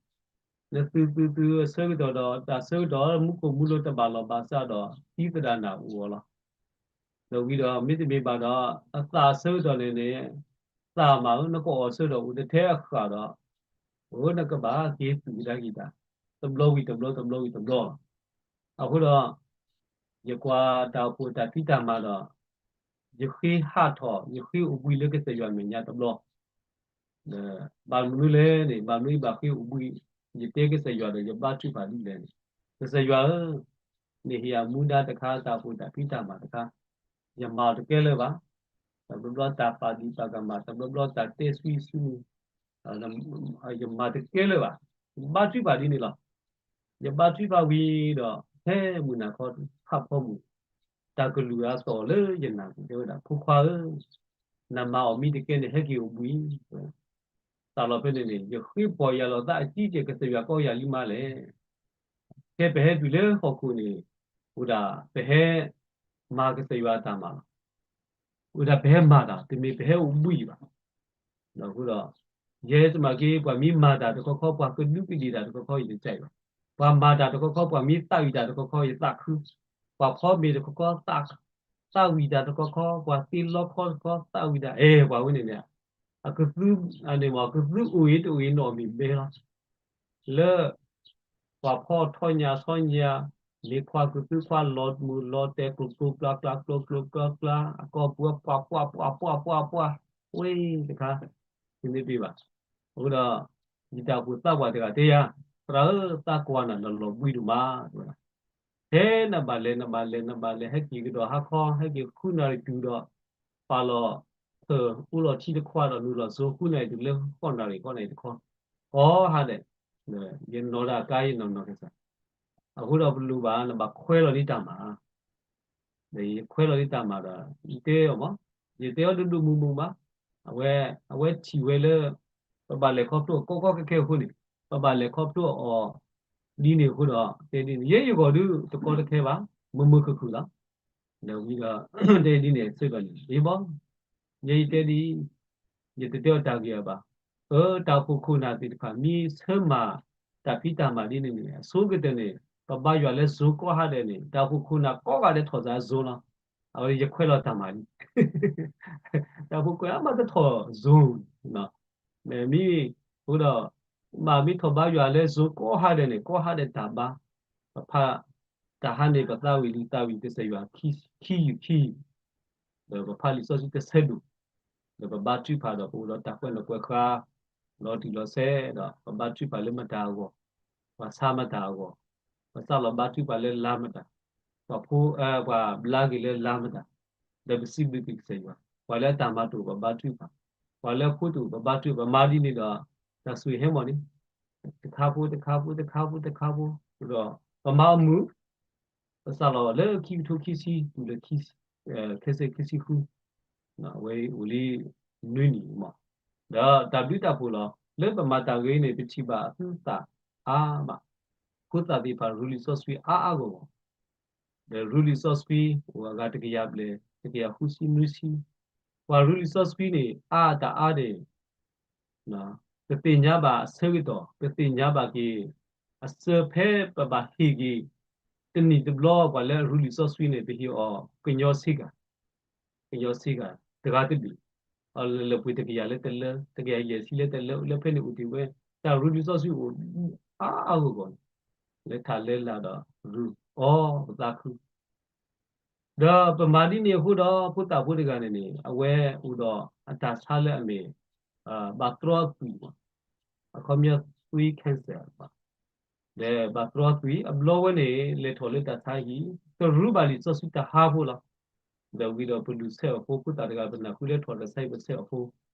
နသူၣ်သူၣ်သူၣ်ဆၢကတီၢ်ဒီး တၢ်ဆၢကတီၢ် မူခိၣ်မူလိၤတဘၣ်လီၢ်ဘၣ်ဆၣ်ဒီး သံသဒၣ်နၢ်အိၣ်အီၤလီၤ. ဒီးဝံၤဒီးမ့တမ့ၢ်ဘၣ်ဒီး အသၣ်ဆၢကတီၢ်န့ၣ်န့ၣ် သၣ်မးဧၢ နကအီၣ်ဆၢဒီးအိၣ်တထဲအဃၣ်ဒီး အိၣ်နကဘၣ်က့ၤသူၣ်ကဒါက့ၤတၢ် တဘျီဝံၤတဘျီ တဘျီဝံၤတဘျီလီၤ. အဃိဒီး ယကွၢ်တၢ်အိၣ်ဖှိၣ်တၢ်ဖံးတၢ်မၤဒီး ယဃ့ဟးထီၣ် ယဃ့အိၣ်ဘှံးလၢကစၢ်ယွၤမဲာ်ညါတဘျီ ဘၣ်မနုၤလဲၣ်န့ၣ် ဘၣ်မနုၤယဘၣ်ဃ့အိၣ်ဘှံး, ယတဲကစၢ်ယွၤဒီး ယဘါထုကဖၣ်ဒ်လဲၣ်န့ၣ်, ကစၢ်ယွၤဧၢ, နဟ့ၣ်ယၤမူဒါတခါ တၢ်အိၣ်ဖှိၣ်တၢ်ဖံးတၢ်မၤတခါ, ယမၤအီၤတကဲလၢၤဘၣ်. တဘျီဘျီတၢ်ပာ်ဒံးပာ်ကမၣ်, တဘျီဘျီတၢ်တဲဆူယဆူနူ, ယမၤတကဲလၢၤဘၣ်. ယဘါထုကဖၣ်ဒ်န့ၣ်လီၤ. ယဘါထုကဖၣ်ဝံၤဒီး ဖဲမုၢ်နၤခီ ဟးဖီမုၢ် တၢ်ကလုၢ်အသီၣ်လၢယနၢ်ပူၤ တဲဝဲဒၣ် ဖိခွါဧၢ, နမၤအီၤမ့ၢ်တကဲန့ၣ် ဟဲက့ၤအိၣ်ဘှံး, စးလီၤဖဲန့ၣ်န့ၣ် ယဃ့ပီၢ်ယၢ်လီၤသးအကံကဲ ကစၢ်ယွၤကီယၤလံမးလဲၣ်. ဖဲပဟဲတုၤလၢဟီၣ်ခိၣ်န့ၣ် အိၣ်ဒၣ်ပဟဲမၤကစၢ်ယွၤအတၢ်မၤလီၤ. အိၣ်ဒၣ်ပဟဲမၤတၢ် တမ့ၢ်ပဟဲအိၣ်ဘှံးဘၣ်. အဃိဒီး ယဲတမၤက့ ပှၤမ့ၢ်မၤတၢ်တခီခီ ပှၤကဒုးကဒ့ၣ်တၢ်တခီခီ ယတကဲဘၣ်. ပှၤမၤတၢ်တခီခီ ပှၤမ့ၢ်သးဝံၣ်တၢ်တခီခီ ယသးခု, ပှၤဖီမ့ၤတခီခီ သးဝံၣ်တၢ်တခီခီ ပှၤသ့လီခီတခီ သးဝံၣ်တၢ် အဲ ပှၤဝဲန့ၣ်န့ၣ် အကသု အန့ၣ်မ့ၢ် ကသုအိၣ်အံၤတအိၣ်အံၤနီၢ်မ့ၢ်ဘဲလီၤ. လၢ ပှၤဖီထီၣ်ညၣ်ဆီညၣ်, မ့ၢ်ခွါကသုခွါလီၤမုၢ်လီၤတဲာ် ကျိၤကျိၤကျါကျါ ကျိၤကျိၤကျါကျါ အကီၢ်ပူၤ ပှၤပှၢ်ပှၢ်ပှၢ်ပှၢ်ပှၢ်, ဝဲတခါ တမ့ၢ်တဘၣ်. အဃိဒီး ယတၢ်အိၣ်ဖှိၣ်သးပှၢ်တဂၤတဲယၤ, သရၣ်ဧၢ, သးကွၢ်နၤ နလီၤဘှံးဒိၣ်မး တဲဝဲဒၣ်. ဖဲနဘၣ်လဲၤ နဘၣ်လဲၤ နဘၣ်လဲၤ ဟဲက့ၤကဒီးဟါခီ ဟဲက့ၤဃုနၣ်ရံၣ်တုၤဒီး ပာ်လီၤ အိၣ်လီၤထံတခွးဒီး နုာ်လီၤစိ ဃုနၣ်ရံၣ်တုၤလၢဃိးနၣ်ရံၣ် ဃိးနၣ်ရံၣ်တခီ, ကိးဟါဒဲး ယနီၤတၢ်ကါ ယနီၤနီၤကစၢ်. အဃိဒီးပလိၣ်ဘၣ် နဘၣ်ခွဲးလီၤန့ၢ်တၢ်မၤ ဒီးယခွဲးလီၤန့ၢ်တၢ်မၤဒီး ယတဲအီၤမး, ယတဲအီၤဒိၣ်ဒိၣ်မုၢ်မုၢ်မး, အဝဲ အဝဲထံၣ်ဝဲလၢ ပဘၣ်လဲၤခီဖျိအကီကီခဲခဲအဃိန့ၣ်, ပဘၣ်လဲၤခီဖျိအီၤ ဒ်န့ၣ်အဃိဒီး တဲဒ်န့ၣ် ယဲယဂီၢ်ဒုးတကီတခဲဘၣ်, မုာ်မုာ်ခုၣ်ခုၣ်လီၤ. ဒီးဝံၤဒီး တဲဒ်န့ၣ်အဆၢကတီၢ်န့ၣ် ယဘီ ယဲယတဲဒ်အံၤ, ယတတဲအီၤတၢ်ဂ့ၢ်အဘၣ်. အၢ တၢ်အိၣ်ဖှိၣ်ခိၣ်နၢ်သ့ၣ်တဖၣ် မ့ၢ်ဆၢမၤတၢ်ဖံးတၢ်မၤဒ်န့ၣ်န့ၣ် အဆိကတၢၢ်န့ၣ် ပဘါယွၤလၢစိၤကိးဟါဒဲးန့ၣ် တၢ်အိၣ်ဖှိၣ်ခိၣ်နၢ်ကိးဂၤဒဲးထီၣ်သးစိၤလီၤ. အဝဲယခွဲးလီၤတၢ်မၤလံ တၢ်အိၣ်ဖှိၣ်ကိးဂၤမးတထီၣ်စိၤ, မ့ၢ် အဃိဒီး မ့ၢ်ထီၣ်ဘါယွၤလၢစိၤကိးဟါဒဲးန့ၣ် ကိးဟါဒဲးတၢ်ဘါ, ပဖး တၢ်ဟါန့ၣ် ပသးဝံၣ်လံ သးဝံၣ်ကစၢ်ယွၤ ခံယူၤခံယူၤ, ဒီးပဖးလံာ်စီဆှံတဆၢဒိၣ်, ဒီးပဘါထုကဖၣ်ဒီး ပအိၣ်ဒီးတၢ်ကွဲးနီၣ်ကွဲးဃါ လီၤတံၢ်လီၤဆဲးဒီး ပဘါထုကဖၣ်လၢမတၤအဂီၢ်, ပှၤဆါမတၤအဂီၢ်, ပစးလီၤဘါထုကဖၣ်လၢလါမတၤ, ပှၤဖိ ပှၤဘျါက့ၤလၢလါမတၤ, ဒီးပစံးဘျုးက့ၤကစၢ်ယွၤ, ပှၤလၢအတၢ်မၤတအိၣ် ပဘါထုကဖၣ်, ပှၤလၢအဖိတအိၣ် ပဘါထုကဖၣ်, ပမၤဒ်န့ၣ်ဒီး တၢ်ဆိၣ်ဂ့ၤဟဲမီၢ်န့ၣ် တခါဖိ တခါဖိ တခါဖိ တခါဖိ, ဒီးပမၤအမုာ် ပစးလီၤလၢခံကထိခံဆံ တုၤလၢ ခဲစ့ခံဆံဃု, အဝဲအိၣ်လံနွံနံၣ်မး, ဒီးတၢ်ဘျုးတၢ်ဖှိၣ်လီၤ. လၢပမၤတၢ်ဂ့ၤန့ၣ် ပထံၣ်ဘၣ်အသူအသၣ်အါမး, ဖိသၣ်သ့ၣ်တဖၣ်ရူလံာ်စီဆှံအါအါဂီၢ်ဂီၢ်, ဒီးရူလံာ်စီဆှံ အိၣ်အဂၤတကယၤဘျဲၣ် တကယၤဃုဆံနွံဆံ, ပှၤရူလံာ်စီဆှံန့ၣ် အါတၢ်အါန့ၣ် ပသ့ၣ်ညါဘၣ်အဆၢကတီၢ် ပသ့ၣ်ညါဘၣ်က့ၤ အစၢၤဖဲပဘၣ်ဟ့ၣ်က့ၤ တနံၣ်တဘျီ ပှၤလၢအရူလံာ်စီဆှံန့ၣ် ပဟ့ၣ်အီၤကညီဆ့ကၤ, ကညီဆ့ကၤ တဂၤတဘ့ၣ်, အလၢပှ့ၤတကယၤလၢတလၢ တကယၤယဲၢ်ဆံလၢတလၢ လၢဖဲန့ၣ်အိၣ်တ့ၢ်ဝဲ တၢ်ရူလံာ်စီဆှံအိၣ်အါအါဂီၢ်ဂီၢ်န့ၣ် လၢထးလၢလာ်ဒီးရူ အီ ပသးခု ဒီးပမၤဒ်န့ၣ်အဃိဒီး ဖိသၣ်ဖိတဂၤန့ၣ်န့ၣ် အဝဲအိၣ်ဒီးအတၢ်ဆါလၢအမ့ၢ် ဘၣ်တြီအသွံၣ်, အခီပညီသွံၣ် cancer ဒီးဘၣ်တြီအသွံၣ် အဘျီဝဲန့ၣ် လဲၤထီၣ်လၢတၢ်ဆါဟံၣ် တရူးဘၣ်လံာ်စီဆှံတဟါဖိလီၤ. ဒီးဝံၤဒီးပဒုးဆဲးအီၤဖိ ဖိသၣ်တဂၤ ပနၢ်ဟူလၢထီၣ်တၢ်ဆါဟံၣ် ပဆဲးအီၤဖိ,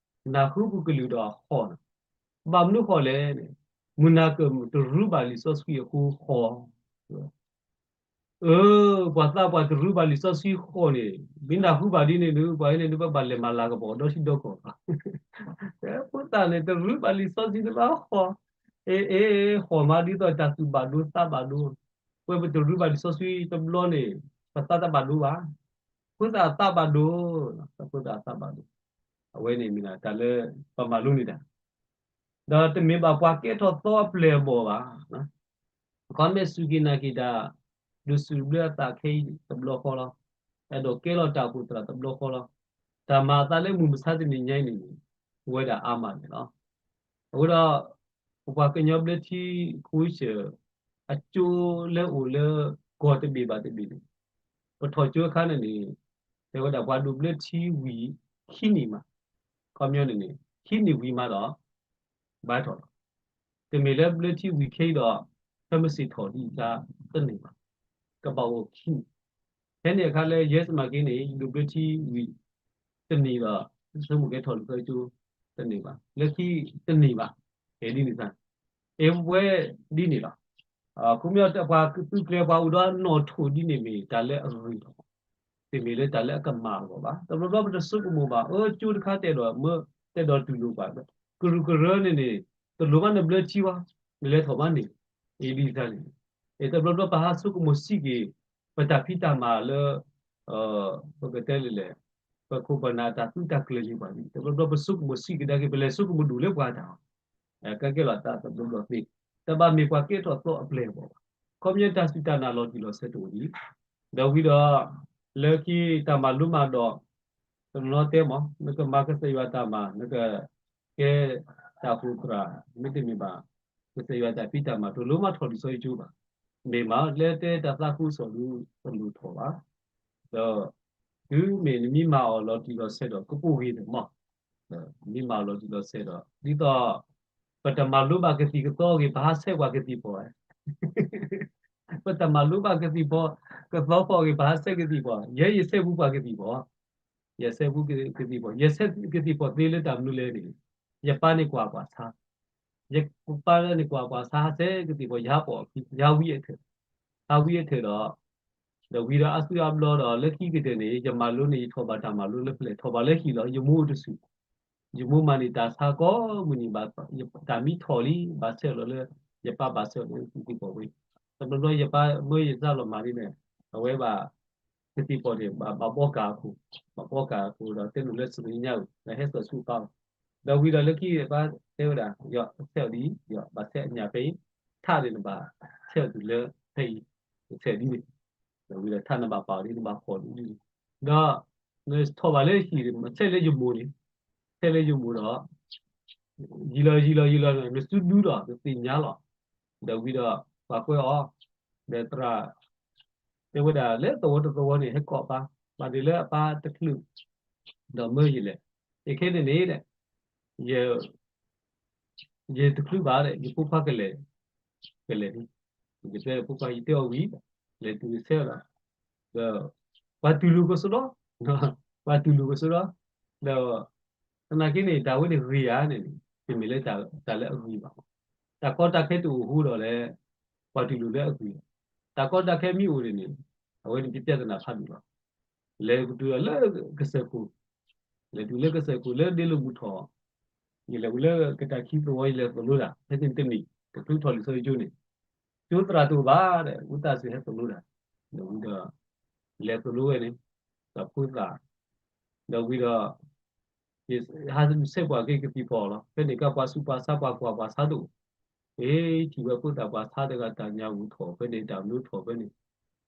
နၢ်ဟူပကလုၢ်ဒီးအဟီၣ်န့ၣ်, ဘၣ်မနုၤဃီလဲၣ်န့ၣ်, မုၢ်နၤကၢၢ်တရူးဘၣ်လံာ်စီဆှံအဃိဟီၣ် အၢ, ပှၤသးပှၢ်တရူးဘၣ်လံာ်စီဆှံဃီၣ်န့ၣ် မ့ၢ်နၢ်ဟူဘၣ်ဒ်န့ၣ်ဒုး ပှၤအံၤန့ၣ်ဒုး ပဘၣ်လဲၤမၤလၤကပီၤဒီထံဒီကီၢ်လီၤ. ဖိသၣ်န့ၣ် တရူးဘၣ်လံာ်စီဆှံတဘၣ်ဃီၣ်, အ့ အ့ ဃီၣ်မးဒ်သိးတၢ်သူၣ်ဘၣ်ဒိသးဘၣ်ဒိ, ပဝဲပတရူးဘၣ်လံာ်စီဆှံတဘျီန့ၣ် ပသးတဘၣ်ဒိဘၣ်, ဖိသၣ်အသးဘၣ်ဒိ, ဖိသၣ်အသးဘၣ်ဒိ, အဝဲန့ၣ်မ့ၢ်တၢ်လၢပမၤလိန့ၢ်တၢ် ဒီးတမ့ၢ်ဘၣ်ပှၤကဲထီၣ်သီအပျဲၢ်အဘီၣ်ဘၣ်. အခီပညီစူၢ်က့ၤနာ်က့ၤတၢ် ဒုးစူၢ်ဘျုးအသးခဲအံၤတဘျီဃီလီၤ. အဲၣ်ဒိးကဲလီၤတၢ်အိၣ်ဖှိၣ်သရၣ်တဘျီဃီလီၤ. တၢ်မၤအသးလၢမုၢ်မဆါတနံၤညါအံၤန့ၣ်န့ၣ် အိၣ်ဝဲဒၣ်အါမးန့ၣ်လီၤ. အဃိဒီး ပပှၤကညီဘျၢထံခဝ့ၡၢၣ် အကၠိလၢအိၣ်လၢကီၢ်တဘ့ၣ်ဘၣ်တဘ့ၣ်န့ၣ် ပထီၣ်ကၠိအခါန့ၣ်န့ၣ် တဲဝဲဒၣ်ပှၤဒိးဘျၢထံဝံၤခံနံၣ်မး, အခီပညီန့ၣ်န့ၣ် ခံနံၣ်ဝံၤမးဒီး ဘၣ်ထီၣ်လီၤ. တမ့ၢ်လၢဘျၢထံဝံၤခဲအံၤဒီး ဖဲမုၢ်ဆ့ၣ်ထီၣ်ဒ်အံၤတန့ၢ်ဘၣ်, ကဘၣ်အိၣ်ခံနံၣ်. ဖဲန့ၣ်အခါလၢယဲၢ်စမၤက့န့ၣ် ယဒိးဘျၢထံဝံၤတနံၣ်ဒီး ဆိကမိၣ်ကဲထီၣ်လံာ်စီဆှံကၠိတန့ၢ်ဘၣ်, လၢခံတန့ၢ်ဘၣ်, အဲၣ်ဒ်န့ၣ်သး အဝဲဒ်န့ၣ်လီၤ. အခီပညီပှၤသုးကျဲၤပှၤအိၣ်ဒီးနီၣ်ထိၣ်ဒ်န့ၣ်မ့ၢ်တၢ်လၢအဂ့ၤလီၤ. တမ့ၢ်လၢတၢ်လၢအကမၣ်အဂီၢ်ဘၣ်. တဘျီဘျီပတဆိကမိၣ်ဘၣ်, အၢ ကၠိတခါတဲဒီးမၢ တဲဒီးတူၢ်လိာ်ပှၤ, ကရူၢ်ကရၢန့ၣ်န့ၣ် တလိၣ်ဘၣ်နဘျၢထံဘၣ်, နလဲၤထီၣ်ဘၣ်န့ၣ်, အံၤဒ်န့ၣ်သးန့ၣ်, တဘျီဘျီပဟးဆိကမိၣ်စံးက့ၤ ပတၢ်ဖံးတၢ်မၤလၢ ပကတဲလဲၣ်လဲၣ်, ပခိၣ်ပနၢ်တၢ်သူတၢ်ကျၢၤယံၤပှၤန့ၣ် တဘျီဘျီပဆိကမိၣ်စံးကဒါက့ၤ ပလဲၤဆိကမိၣ်ဒိၣ်လၢပှၤတၢ်အီၤ, ကဲကဲလီၤတၢ်တဘျီဘျီသ့, တဘၣ်မ့ၢ်ပှၤကဲထီၣ်သီအပျဲၢ်အဘီၣ်ဘၣ်. ခီပညီတၢ်စူၢ်တၢ်နာ်လီၤတံၢ်လီၤဆဲးတအိၣ်ဒံး, ဒီးဝံၤဒီး လၢခံတၢ်မၤလိမၤဒိး, တနီၤတဲမး နကမၤကစၢ်ယွၤတၢ်မၤ နက ကဲတၢ်အိၣ်ဖှိၣ်သရၣ် မ့တမ့ၢ်ဘၣ် ကစၢ်ယွၤတၢ်ဖံးတၢ်မၤ တလိၣ်မၤထီၣ်လံာ်စီဆှံကၠိဘၣ်. မ့ၢ်မးလၢတဲတၢ်သးခုကစီၣ်ဒုးတလိၣ်ထီၣ်ဘၣ်. ဒီးတုၤမ့ၢ်နမ့ၢ်မၤအီၤလီၤတံၢ်လီၤဆဲးဒီး ကပိာ်ဂ့ၤန့ၣ်မး, မ့ၢ်မၤအီၤလီၤတံၢ်လီၤဆဲးဒီး ဒ်သိး ပတမၤလိဘၣ်ကသံၣ်ကသီအဂ့ၢ် ပဟးဆဲးပှၤကသံၣ်ဖီၣ်, ပတမၤလိဘၣ်ကသံၣ်ဖီၣ် ကသီဖီၣ်အဂ့ၢ် ပဟးဆဲးကသံၣ်ဖီၣ်, ယဲယဆဲးဘူးပှၤကသံၣ်ဖီၣ် ယဆဲးဘူးကသံၣ်ဖီၣ်, ယဆဲးကသံၣ်ဖီၣ်သ့လၢတၢ်မနုၤလဲၣ်န့ၣ်, ယပၢ်န့ၣ်ကွၢ်ပှၤဆါ, ယပၢ်န့ၣ်ကွၢ်ပှၤဆါ ဟးဆဲးကသံၣ်ဖီၣ် ယဟးပိာ်အခံ ယဟးဝံအထၢၣ်, ဟးဝံအထၢၣ်ဒီး, ဒီးဝံၤဒီးအါစုအါဘျီဒီး လၢခံကတၢၢ်န့ၣ် ယမၤလိန့ၣ် ယထီၣ်ဘၣ်တၢ်မၤလိလၢဖဲလဲၣ် ထီၣ်ဘၣ်လၢဟံၣ်လီၤ ယမိၢ်အိၣ်တဆူၣ် ယမိၢ်မၤန့ၢ်တၢ်ဆါကိးမုၢ်နံၤဘၣ်, တၢ်မံထီၣ်လံ ဘၣ်ဆဲးလီၤလၢ ယပၢ်ဘၣ်ဆဲးလီၤလၢကသံၣ်ဖီၣ်ဝဲ, တဘျီဘျီယပၢ်မၢယသးလီၤမၤဒ်န့ၣ်, အဝဲဘၣ် ကသံၣ်ဖီၣ်န့ၣ် ဘၣ်ဘီကၤအခိၣ်, ဘၣ်ဘီကၤအခိၣ်ဒီးတဲနုာ်လၢစရံညါဧိၤ ဒီးဟဲစိာ်ဆူအပၢ်အအိၣ်, ဒီးဝံၤဒီးလၢခံအပၢ်တဲဝဲဒၣ် ယဆဲးအီၤဒ်အံၤ ယဘၣ်ဆဲးအညၣ်ဖဲအံၤ, ထးန့ၣ်နဘၣ်ဆဲးအီၤတုၤလၢဖဲအံၤ, ဆဲးဒ်န့ၣ်, ဒီးဝံၤဒီးထးနဘၣ်ပာ်အီၤဒ် နဘၣ်ဖီၣ်ဒ်န့ၣ်, ဒီး နထီၣ်ဘၣ်လၢဟံၣ်န့ၣ် ဆဲးလၢယမိၢ်န့ၣ်, ဆဲးလၢယမိၢ်ဒီး ယံၤလီၤယံၤလီၤယံၤလီၤန့ၣ် နစုဒုဒီး နသ့ၣ်ညါလီၤ, ဒီးဝံၤဒီး ပှၤကွဲအီၤ, ဒီးသရၣ် တဲဝဲဒၣ်လၢသဝီတသဝီန့ၣ် ဟဲကိးပၢ်, ပှၤဒ်လၢအပၢ်တချုး ဒီးမၢယလဲၣ်, ယခဲန့ၣ်န့ၣ် ယ ယတချုးဘၣ်ဒီး ယဖိခွါကလဲၤ, ကလဲၤန့ၣ်, ယတဲဖိခွါ ယတဲအီၤဝံၤ လဲၤတုၤဆဲးလီၤ, ဒီး ပှၤတူၢ်လိာ်ကစီဒီ, ပှၤတူၢ်လိာ်ကစီဒီ, ဒီး သနာ်က့န့ၣ် တၢ်ဝဲန့ၣ်ဂ့ၤဧါန့ၣ် တမ့ၢ်လၢတၢ်လၢအဂ့ၤဘၣ်. တၢ်ကီတၢ်ခဲတအိၣ်အဃိဒီးလဲၣ် ပှၤတူၢ်လိာ်လၢအဂ့ၤ, တၢ်ကီတၢ်ခဲမ့ၢ်အိၣ်န့ၣ်န့ၣ် အဝဲန့ၣ် ပြဿနာဖးဒိၣ်လီၤ. လဲၤတုၤလၢကစၢၢ်ခိၣ်, လဲၤတုၤလၢကစၢၢ်ခိၣ်လၢဒ့လိာ်မုၢ်ထီၣ်, ယလဲၤဝံၤလၢကတၢ်ခံသဝီ ယလဲၤသိၣ်လိတၢ် ဖဲန့ၣ်တနံၣ် တချုးထီၣ်လံာ်စီဆှံကၠိန့ၣ်, ကၠိသရၣ်တအိၣ်ဘၣ်ဒီး ဝံသးစူၤဟဲသိၣ်လိတၢ်, ဒီးဝံၤဒီး လဲၤသိၣ်လိဝဲန့ၣ်, ဒီးဖိသၣ်, ဒီးဝံၤဒီး ယဟးဆဲးပှၤက့ၤကသံၣ်ဖီၣ်လီၤ. ဖဲန့ၣ်ကပှၤဆူးပှၤဆါ ပှၤကွၢ်ပှၤဆါတအိၣ်, အ့ၣ်ထံၣ်ဝဲဖိသၣ်ပှၤဆါတဂၤ တၢ်ညၣ်အူထီၣ်ဖဲန့ၣ် တၢ်မနုၤထီၣ်ဖဲန့ၣ်,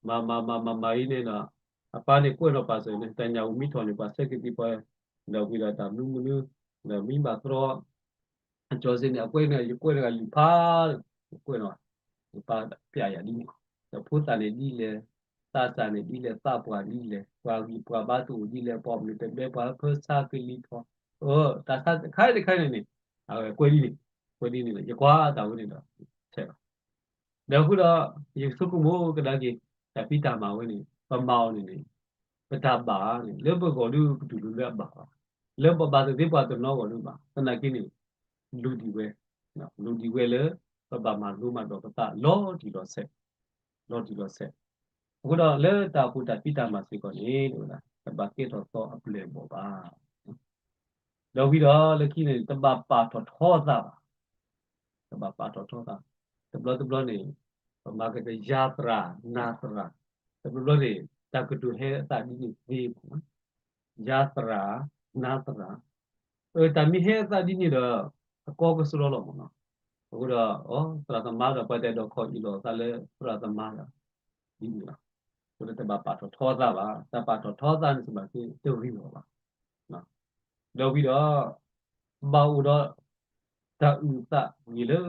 မၤမၤမၤမၤမၤအံၤန့ၣ်ဒီး အပၢ်န့ၣ်ကွဲးနီၣ်ပာ်စၢၤန့ၣ် တၢ်ညၣ်အူမ့ၢ်ထီၣ်န့ၣ် ပှၤဆဲးကသံၣ်ဖီၣ်, ဒီးဝံၤဒီးတၢ်မနုၤမနုၤ, ဒီးမ့ၢ်ဘၣ်တြီ အကၠီစ့န့ၣ် အကွဲးန့ၣ် ယကွဲးတဂၤလံာ်ဖး, ယကွဲးနီၣ်, ယပၢ်ပျဲယၤဒ်န့ၣ်, ဒီးဖိသၣ်န့ၣ်ဒ်လဲၣ်, သးစၢ်န့ၣ်ဒ်လဲၣ်, သးပှၢ်ဒ်လဲၣ်, ပှၤဂံၢ်ပှၤဘါတအိၣ်ဒ်လဲၣ်, ပှၤမုၢ်တဘဲပှၤဖၢဆါကလံၤထီၣ်, အၢ တၢ်ဆါတခါတခါန့ၣ်န့ၣ်, အဝဲကွဲးဒ်န့ၣ်, ကွဲးဒ်န့ၣ်လီၤ. ယကွၢ်တၢ်ဝဲန့ၣ်ဒီး ဆဲးလီၤ. ဒီးအဃိဒီး ယဆိကမိၣ်ကဒါက့ၤ တၢ်ဖံးတၢ်မၤဝဲန့ၣ် ပမၤအီၤန့ၣ်န့ၣ် ပတၢ်ဘၣ်န့ၣ် လၢပဂီၢ်ဒုးပတူၢ်လိာ်လၢအဘၣ်ဘၣ်, လၢပဘၣ်သ့ၣ်သ့ၣ်ပှၤတနီၤဂီၢ်ဒုးဘၣ်, သနာ်က့န့ၣ် လိၣ်ဒံးဝဲ, လိၣ်ဒံးဝဲလၢ ပဘၣ်မၤလိမၤဒိးပသးလီၤတံၢ်လီၤဆဲး, လီၤတံၢ်လီၤဆဲး. အဃိဒီးလၢတၢ်အိၣ်ဖှိၣ်တၢ်ဖံးတၢ်မၤစ့ၢ်ကီးန့ၣ် တဘၣ်ကဲထီၣ်သီအပျဲၢ်အဘီၣ်ဘၣ်. ဒီးဝံၤဒီးလၢခံန့ၣ် တဘၣ်ပာ်ထီၣ်ထီသးဘၣ်, တဘၣ်ပာ်ထီၣ်ထီသး, တဘျီတဘျီန့ၣ် ပမၤက့ၤယၤသရၣ်နၤသရၣ်, တဘျီဘျီန့ၣ် တၢ်ကတိၤဟဲအသးဒ်န့ၣ်သ့မး, ယၤသရၣ် နၤသရၣ်, အတၢ်မ့ၢ်ဟဲအသးဒ်န့ၣ်ဒီး အကီကဆှီလီၤမးနီၤ. အဃိဒီး အသရၣ်သမါဒီး ပှၤတအဲၣ်ဒိးခိးအ့ၣ်လိာ်အသးလၢသရၣ်သမါဒီး ဒ်န့ၣ်လီၤ. အဃိဒီးတဘၣ်ပာ်ထီၣ်ထီသးဘၣ်, တၢ်ပာ်ထီၣ်ထီသးန့ၣ် စ့ၢ်ကီးတဂ့ၤလီၤဘၣ်. ဒီးဝံၤဒီး ဘၣ်အိၣ်ဒီး တၢ်အုၣ်အသးဂ့ၤလၢပှၤအိၣ်လၢ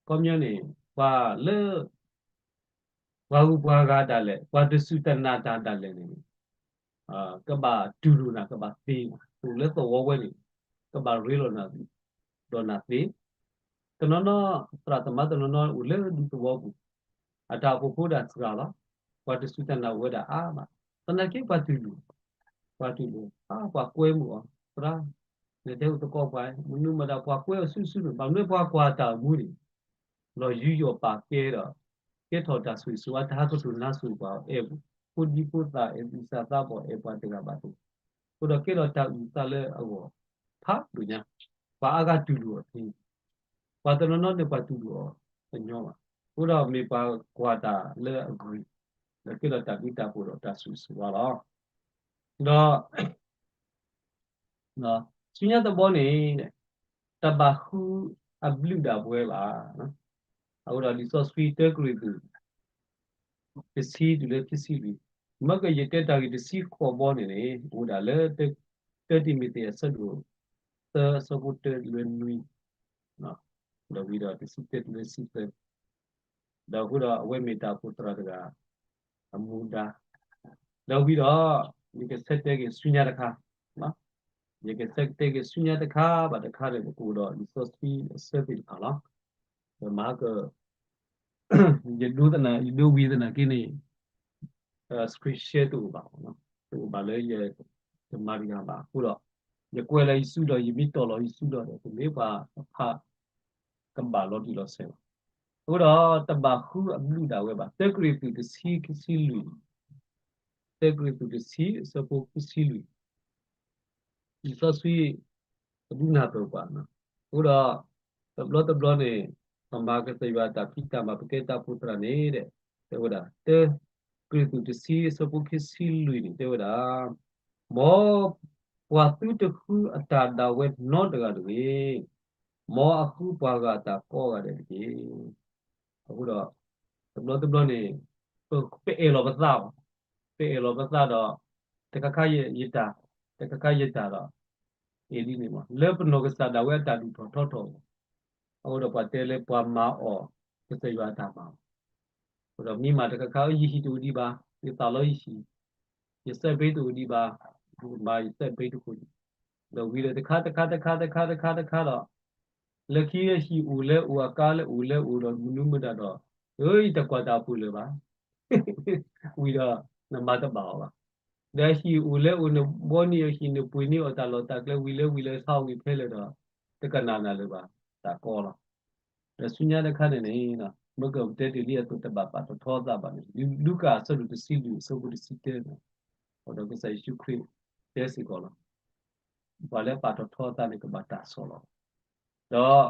ခိအီၤ, ခီပညီန့ၣ် ပှၤလၢ ပှၤဂုၤပှၤဂၤဒၣ်လဲာ် ပှၤတစူၢ်တနာ်တၢ်ဒၣ်လဲာ်န့ၣ် ကဘၣ်တူၢ်လိာ်နၤ ကဘၣ်သ့နၤ, အိၣ်လၢသဝီဝဲန့ၣ် ကဘၣ်ရ့လိာ်နၤ ဒီးနၤသ့. တနီၤနီၤ သရၣ်သမါတနီၤနီၤအိၣ်လၢဒူသဝီပူၤ, အတၢ်အိၣ်ဖှိၣ်ဖိဒၣ်စှၤလီၤ, ပှၤတစူၢ်တနာ်အိၣ်ဝဲဒၣ်အါမး, သနာ်က့ပှၤတူၢ်လိာ်, ပှၤတူၢ်လိာ်, ပှၤကွဲမုာ်အီၤ, သရၣ်, နတဲအိၣ်သကိးပှၤ, မနုၤမတၤ ပှၤကွဲအီၤဆူၣ်ဆူၣ်န့ၣ် ဘၣ်မနုၤပှၤကွၢ်တၢ်အိၣ်မူန့ၣ် လီၤယူးယီၣ်ပာ်ကဲဒီး ကဲထီၣ်တၢ်ဆိၣ်ဂ့ၤဆိၣ်ဝါ တၢ်ဟးကတိၤနါစိၤပှၤ အဲၣ်ဖိဒံဖိသၣ် အဲၣ်သူၣ်စၢ်သးဘီၣ် အဲၣ်ပှၤတဂၤဘၣ်တဂၤ, အဃိဒီးကဲထီၣ်တၢ်အုၣ်သးလၢအဂီၢ် ဖးဒိၣ်ညါ, ပှၤအါဂၤတူၢ်လိာ်အီၤသ့, ပှၤတနီၤနီၤန့ၣ် ပှၤတူၢ်လိာ်အီၤတညီဘၣ်, အဃိဒီးမ့ၢ်ပှၤကွၢ်တၢ်လၢအဂ့ၤ, ဒီးကဲထီၣ်တၢ်ဘျုးတၢ်ဖှိၣ်ဒီးတၢ်ဆိၣ်ဂ့ၤဆိၣ်ဝါလီၤ. ဒီး ဆူညါတဘျီန့ၣ် တဘၣ်ဃုအဘျုးဒၣ်ပဝဲဘၣ်. အဃိဒီးလံာ်စီဆှံတၢကရံၣ်သူး တဆံတုၤလၢခံဆံလွံၢ်, မ့ၢ်ကယတဲတၢ်ဂ့ၢ်တဆံဃိးဘီန့ၣ်န့ၣ် အိၣ်ဝဲဒၣ်လၢ တၢတံၤမသ့း အဆၢဒိၣ်သၢ အဆၢဖိတၢတုၤလၢနွံ, ဒီးဝံၤဒီးတဆံတၢတုၤလၢတဆံသၢ, ဒီးအဃိဒီးအဝဲမ့ၢ်တၢ်အိၣ်ဖှိၣ်သရၣ်တဂၤ အမူဒါ, ဒီးဝံၤဒီး ယကဆၢတဲာ်က့ၤဆူညါတခါ, ယကဆၢတဲာ်က့ၤဆူညါတခါဘၣ်တခါန့ၣ် ပကအိၣ်ဒီးလံာ်စီဆှံအဆၢသ့ၣ်တဖၣ်လီၤ. ဒီးမၤက ယဒိသနာ် ယဒိဝံၤသနာ်က့န့ၣ် screen share တအိၣ်ဘၣ်, တအိၣ်ဘၣ်လၢယတမၤတဂၤဘၣ်အဃိဒီး ယကွဲးလီၤယစုဒီး ယမ့ၢ်တီၢ်လီၤယစုဒီး ပမ့ၢ်ပှၤတဖၣ် ကဘၣ်လီၤတံၢ်လီၤဆဲးလီၤ. အဃိဒီးတဘၣ်ဃုအဘျုးဒၣ်ဝဲဘၣ်. တၢကရံၣ်သူးတဆံခံဆံလွံၢ်, တၢကရံၣ်သူးတဆံအဆၢဖိခံဆံလွံၢ် လံာ်စီဆှံ ပဒုးနၢ်ပၢၢ်ပှၤ, အဃိဒီး တဘျီတဘျီန့ၣ် ပမၤကစၢ်ယွၤတၢ်ဖံးတၢ်မၤ ပကဲတၢ်အိၣ်ဖှိၣ်သရၣ်န့ၣ် တဲဝဲဒၣ် တၢကရံၣ်သူးတဆံအဆၢဖိခံဆံလွံၢ်န့ၣ် တဲဝဲဒၣ်, မ်ပှၤသုတဃုအတၢ်ဒၣ်ဝဲနီတဂၤတဂ့ၤ, မ်အဃုပှၤဂၤအတၢ်ကိးဂၤဒဲးတက့ၢ်. အဃိဒီး တဘျီတဘျီန့ၣ် ပအဲၣ်လီၤပသး, ပအဲၣ်လီၤပသးဒီး တခါခါယတၢ်, တခါခါယတၢ်ဒီး အဲၣ်ဒ်န့ၣ်မး လၢပနီၢ်ကစၢ်ဒၣ်ဝဲအတၢ်ဒုးထီၣ်ထီထီၣ်, အဃိဒီးပှၤတဲလၢပှၤမၤအီၣ် ကစၢ်ယွၤအတၢ်မၤ, အဃိဒီးမ့ၢ်မၤတခါခါ ယဟံၣ်တအိၣ်ဒံးဘၣ်, ယသးလီယဟံၣ်, ယစဲးဘ့တအိၣ်ဒံးဘၣ်, မၤယစဲးဘ့တခိၣ်န့ၣ်, ဒီးဝံၤဒီးတခါတခါတခါတခါတခါတခါဒီး လၢခံအဟံၣ်အိၣ်လၢအိၣ် အကါလၢအိၣ်လၢအိၣ်ဒီးမနုၤမတၤဒီး အၢ ယတကွၢ်တၢ်အပူၤလၢၤဘၣ်. ဝံၤဒီး နမၤတဘၣ်အီၤဘၣ်. ဒီးအဟံၣ်အိၣ်လၢအိၣ် နဘှီန့ၢ်အဟံၣ် နပှ့ၤန့ၢ်အီၣ်တၢ်လီၢ်တၢ်ကျဲ ဝံၤလၢဝံၤလၢဆါအီၣ်ဝံၤဖဲလဲၣ်ဒီး တကနၣ်နၤလၢၤဘၣ်, တၢ်ကီလီၤ. ဒီးဆူညါတခါန့ၣ်န့ၣ် မ့ၢ်ကပတဲတ့ၢ်လံအသိး တဘၣ်ပာ်ထီၣ်ထီသးဘၣ်န့ၣ် လူၤကၣ်အဆၢဒိၣ်တဆံလွံၢ် အဆၢဖိတဆံတၢန့ၣ်, ဒီးကစၢ်ယ့ၣ်ၡူးခရံာ်တဲစ့ၢ်ကီးလီၤ. ပှၤလၢအပာ်ထီၣ်ထီသးန့ၣ် ကဘၣ်တၢ်ဆီၣ်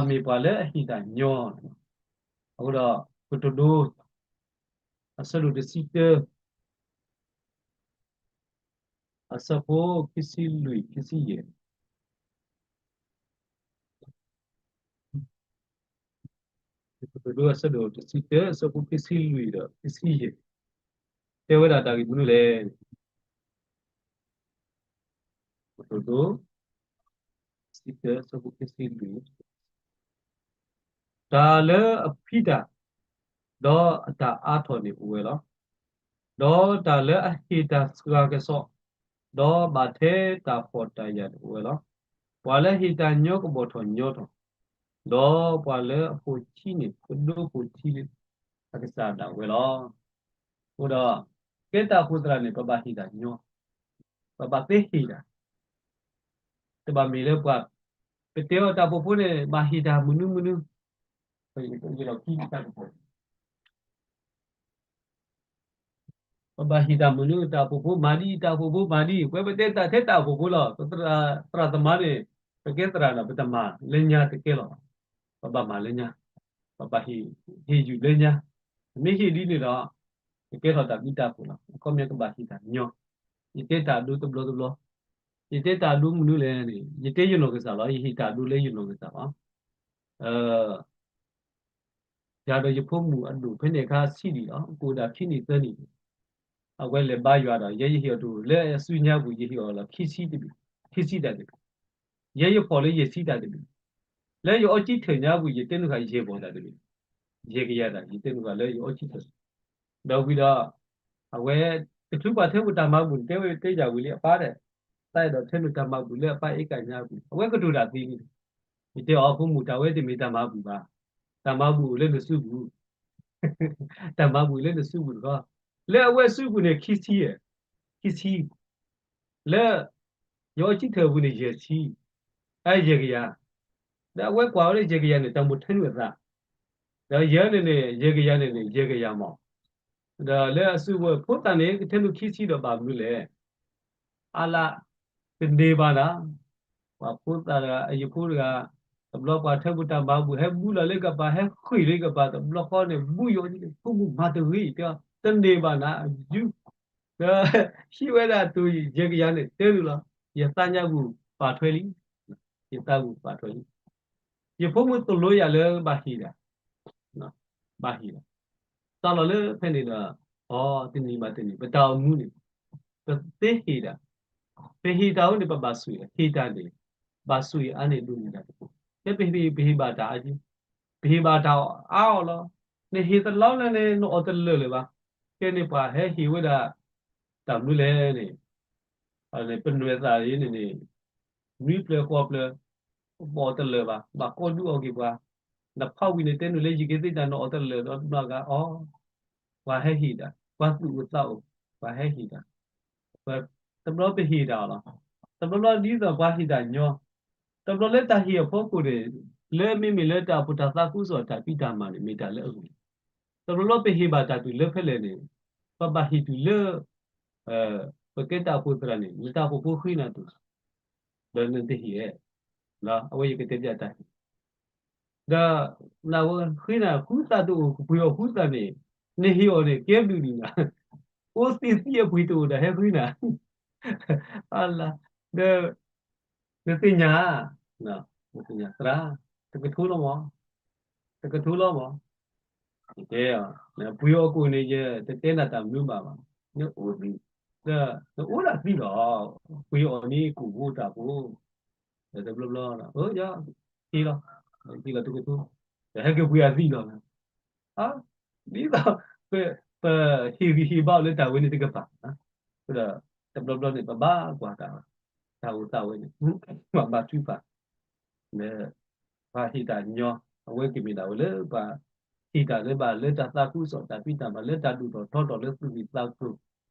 လီၤ. ဒီးဘၣ်မ့ၢ်ပှၤလၢအဟ့ၣ်တၢ်ညီန့ၣ်, အဃိဒီး ကတိၤဒိ အဆၢဒိၣ်တဆံတၢ အဆၢဖိခံဆံလွံၢ် ခံဆံယဲၢ်, ကတိၤဒိအဆၢဒိၣ်တဆံတၢ အဆၢဖိခံဆံလွံၢ်ဒီးခံဆံယဲၢ်, တဲဝဲဒၣ်တၢ်ဂ့ၢ်မနုၤလဲၣ်. ကတိၤဒိ တဆံတၢ အဆၢဖိခံဆံလွံၢ်, တၢ်လၢအဖှံတၢ် ဒီးအတၢ်အါထီၣ်န့ၣ်အိၣ်ဝဲလီၤ. ဒီးတၢ်လၢအဟ့ၣ်တၢ်စှၤကစီၣ်, ဒီးဘၣ်ထဲတၢ်ဖှီၣ်တၢ်ယာ်န့ၣ်အိၣ်ဝဲလီၤ. ပှၤလၢအဟ့ၣ်တၢ်ညီကဘီၣ်ထီၣ်ညီထီၣ်, ဒီးပှၤလၢအဖိၣ်ထံန့ၣ် ကဒိဖိၣ်ထံလၢအကစၢ်ဒၣ်ဝဲလီၤ. အဃိဒီး ကဲတၢ်အိၣ်ဖှိၣ်သရၣ်န့ၣ် ပဘၣ်ဟ့ၣ်တၢ်ညီ, ပဘၣ်သ့ဟ့ၣ်တၢ်, တဘၣ်မ့ၢ်လၢပှၤ, ပတဲအီၤတၢ်အိၣ်ဖှိၣ်ဖိန့ၣ် ဘၣ်ဟ့ၣ်တၢ်မနုၤမနုၤ, ယလီၢ်ခံတၢ်ကပီၤ ပဘၣ်ဟ့ၣ်တၢ်မနုၤ တၢ်အိၣ်ဖှိၣ်ဖိမၤဒ်အံၤ တၢ်အိၣ်ဖှိၣ်ဖိမၤဒ်အံၤ ပဝဲပတဲတၢ်ထဲတၢ်အိၣ်ဖှိၣ်ဖိလီၤ. ပသရၣ်သမါန့ၣ် ပကဲသရၣ်ဒီး ပတမၤလၢညါတကဲလီၤ. ပဘၣ်မၤလၢညါ, ပဘၣ်ဟ့ၣ်, ဟ့ၣ်ယုၢ်လၢညါ, မ့ၢ်ဟ့ၣ်ဒ်န့ၣ်ဒီး တကဲထီၣ်တၢ်ဘျုးတၢ်ဖှိၣ်လီၤ. အခီပညီကဘၣ်ဟ့ၣ်တၢ်ညီ, ယတဲတၢ်ဒိတဘျီတဘျီ, ယတဲတၢ်ဒိမနုၤလဲၣ်န့ၣ် ယတဲယနီၢ်ကစၢ်လီၤ. ယဟ့ၣ်တၢ်ဒိလၢယနီၢ်ကစၢ်လီၤ. ယၤဒီးယဖိမုၣ်အဒိၣ်ဖဲန့ၣ်အခါဆံးဒံးလီၤ. အကအိၣ်ဒၣ်ခံနံၣ်သၢနံၣ်, အဝဲလဲၤဘါယွၤဒီး ယဲယဟ့ၣ်အီၤတအိၣ်လၢအစုညါပူၤ ယဟ့ၣ်အီၤလီၤခံဆံတဘ့ၣ်, ခံဆံတၢ်တဘ့ၣ်, ယဲယဖီၣ်လၢယဆံတၢ်တဘ့ၣ်, လၢယအီကၠံထၢၣ်ညါပူၤ ယတဲနုာ်ဃာ်ယဲၢ်ဘီၣ်တၢ်တဘ့ၣ်, ယဲၢ်ကယၤတၢ် ယတဲနုာ်ဃာ်လၢယအီကၠံထၢၣ်, ဒီးဝံၤဒီး အဝဲ တချုးပှၤထၢပူၤတၢ်မၤဘူၣ်န့ၣ် တဲဝဲတဲယၤဝံၤလံ အပၢ်ဒီး သးအဲၣ်ဒိးထၢနုာ်တၢ်မၤဘူၣ်လၢအပၢ်အ့ကညါပူၤ အဝဲကတိၤတၢ်သ့လံ. ယတဲအီၤ ဖိမုၣ် တၢ်ဝဲတမ့ၢ်တၢ်မၤဘူၣ်ဘၣ်. တၢ်မၤဘူၣ်အိၣ်လၢနစုပူၤ, တၢ်မၤဘူၣ်လၢနစုပူၤတခီ, လၢအဝဲစုပူၤန့ၣ် ခံဆံ, ခံဆံ, လၢ ယအီကၠံထၢၣ်ပူၤန့ၣ် ယဲၢ်ဆံ, အယဲၢ်ကယၤ, ဒီးအဝဲကွၢ်ဝဲလၢယဲၢ်ကယၤန့ၣ် တၢ်မိၣ်ထၢနုာ်အသး, ဒီးယဲၢ်န့ၣ်န့ၣ် ယဲၢ်ကယၤန့ၣ်န့ၣ် ယဲၢ်ကယၤမး ဒီးလၢအစုပူၤဖိသၣ်န့ၣ် ကထၢနုာ်ခံဆံဒီးဘၣ်မနုၤလဲၣ်. အါလၢ တန့ၢ်ဘၣ်နၤ, ပှၤဖိသၣ်တဂၤ အယဖိတဂၤ, တဘျီပှၤထၢပူၤတၢ်မၤဘူၣ် ဟဲဘူးလီၤလၢကပၤ ဟဲဃ့ၢ်လၢကပၤ တဘျီဃီန့ၣ် ဘူးယိာ် ဖိမုၣ်မၤတဂ့ၤ တဲ တန့ၢ်ဘၣ်နၤ ယူၢ်, ဒီး ဟံးဝဲဒၣ်တိၤ ယဲၢ်ကယၤန့ၣ် တဲဒုးလီၤ, ယသးညါပူၤပာ်ထွဲလံ, ယသးပူၤပာ်ထွဲလံ. ယဖိမုၣ်သိၣ်လိယၤလၢဘၣ်ဟ့ၣ်ဒၣ်, ဘၣ်ဟ့ၣ်ဒၣ်, စးလီၤလၢဖဲန့ၣ်ဒီး အီ တနံၤဘၣ်တနံၤ ပတၢ်အိၣ်မူန့ၣ် ပသ့ဟ့ၣ်ဒၣ်, ပဟ့ၣ်တၢ်အိၣ်န့ၣ် ပဘၣ်ဆိၣ်ဂ့ၤ ဟ့ၣ်တၢ်န့ၣ် ဘၣ်ဆိၣ်ဂ့ၤအါန့ၣ်ဒိၣ်န့ၢ်ဒၣ်တပူၤ, ဖဲပဟ့ၣ် ပဟ့ၣ်ဘၣ်တၢ်အါက့, ပဟ့ၣ်ဘၣ်တၢ်အါအီၤလီၤ, နဟ့ၣ်တလီၤလၢန့ၣ် နအီၣ်တလၢာ်လၢၤဘၣ်, ကဲန့ၣ်ပှၤဟဲဟ့ၣ်ဝဲဒၣ် တၢ်မနုၤလဲၣ်န့ၣ် ပနွဲၢ်သးအံၤန့ၣ်န့ၣ် နွံဖျၢၣ်ဃိးဖျၢၣ် ပအီၣ်တလၢာ်ဘၣ်, ဘၣ်ကိးဒုးအီၣ်က့ၤပှၤ, နဖးဝံၤန့ၣ် တဲနုာ်လၢယကသ့ၣ်တၢ် နအီၣ်တလၢာ်ဒီး နဂၤအီၣ်, ပှၤဟဲဟ့ၣ်ဒၣ်, ပှၤသူၣ်အိၣ်သးအိၣ်, ပှၤဟဲဟ့ၣ်ဒၣ်, တဘျီပဟ့ၣ်ဒၣ်အီၤလီၤ, တဘျီဘျီဒ်သိးပှၤဟ့ၣ်တၢ်ညီ, တဘျီလၢတၢ်ဟ့ၣ်အဖီခိၣ်န့ၣ် လၢမ့မ့ၢ်လၢတၢ်အိၣ်ဖှိၣ်တၢ်သးခုကစီၣ်တၢ်ဖံးတၢ်မၤန့ၣ် မ့ၢ်တၢ်လၢအဂ့ၤ, တဘျီဘျီပဟ့ၣ်ဘၣ်တၢ်တုၤလၢဖဲလဲၣ်န့ၣ် ပဘၣ်ဟ့ၣ်တုၤလၢ ပကဲတၢ်အိၣ်ဖှိၣ်သရၣ်န့ၣ် နတၢ်အိၣ်ဖှိၣ်ဖိဃ့နၤတုၤ ဒီးနတဟ့ၣ်ဧါ, အဝဲယကတဲပျးတၢ်ဟ့ၣ်, ဒီးနဝဲဃ့နၤ ဃုသၣ်တအိၣ် ကပှ့ၤအီၣ်ဃုသၣ်န့ၣ် နဟ့ၣ်အီၤန့ၣ် ကဲဘျုးဒံးနၤ, အိၣ်သံသံအပှ့ၤတအိၣ်ဒီးဟဲဃုနၤ, အလါ, ဒီး နသ့ၣ်ညါ, နသ့ၣ်ညါသရၣ်, တကထိလီၤမး, တကထိလီၤမး, ယတဲအီၤ နပှ့ၤအီၣ်ကိၣ်န့ၣ် ယတတဲနၤတၢ်မနုၤဘၣ်ဘၣ်, နအိၣ်သံ, ဒီးနအိၣ်ဒၣ်သံလီၤ, ပှ့ၤအီၣ်န့ၣ်ကိၣ်ဖိတၢ်ဖိ, ဒီးတဘျီဘျီ, အၢ ယဟ့ၣ်လီၤ, ဟ့ၣ်လီၤတကထိ, ဒီးဟဲက့ၤပှ့ၤအသံလီၤ, ဒ်သိး ပဟ့ၣ်ဂံၢ်ဟ့ၣ်ဘါအီၤလၢတၢ်ဝဲန့ၣ်တကပၤ, ဒီးတဘျီဘျီန့ၣ် ပဘၣ်ကွၢ်တၢ်, တၢ်အိၣ်သးဝဲန့ၣ် ပဘၣ်ထုကဖၣ်, ဒီး ပှၤဟ့ၣ်တၢ်ညီ, အဝဲကမ့ၢ်ဒၣ်ဝဲလၢပှၤ ဟ့ၣ်တၢ်လၢဘၣ်လၢတၢ်သးခုကစီၣ်တၢ်ဖံးတၢ်မၤ လၢတၢ်ဒိၣ်ထီၣ်ထီထီၣ်လၢသူၣ်ဂ့ၢ်သးကျိၤ,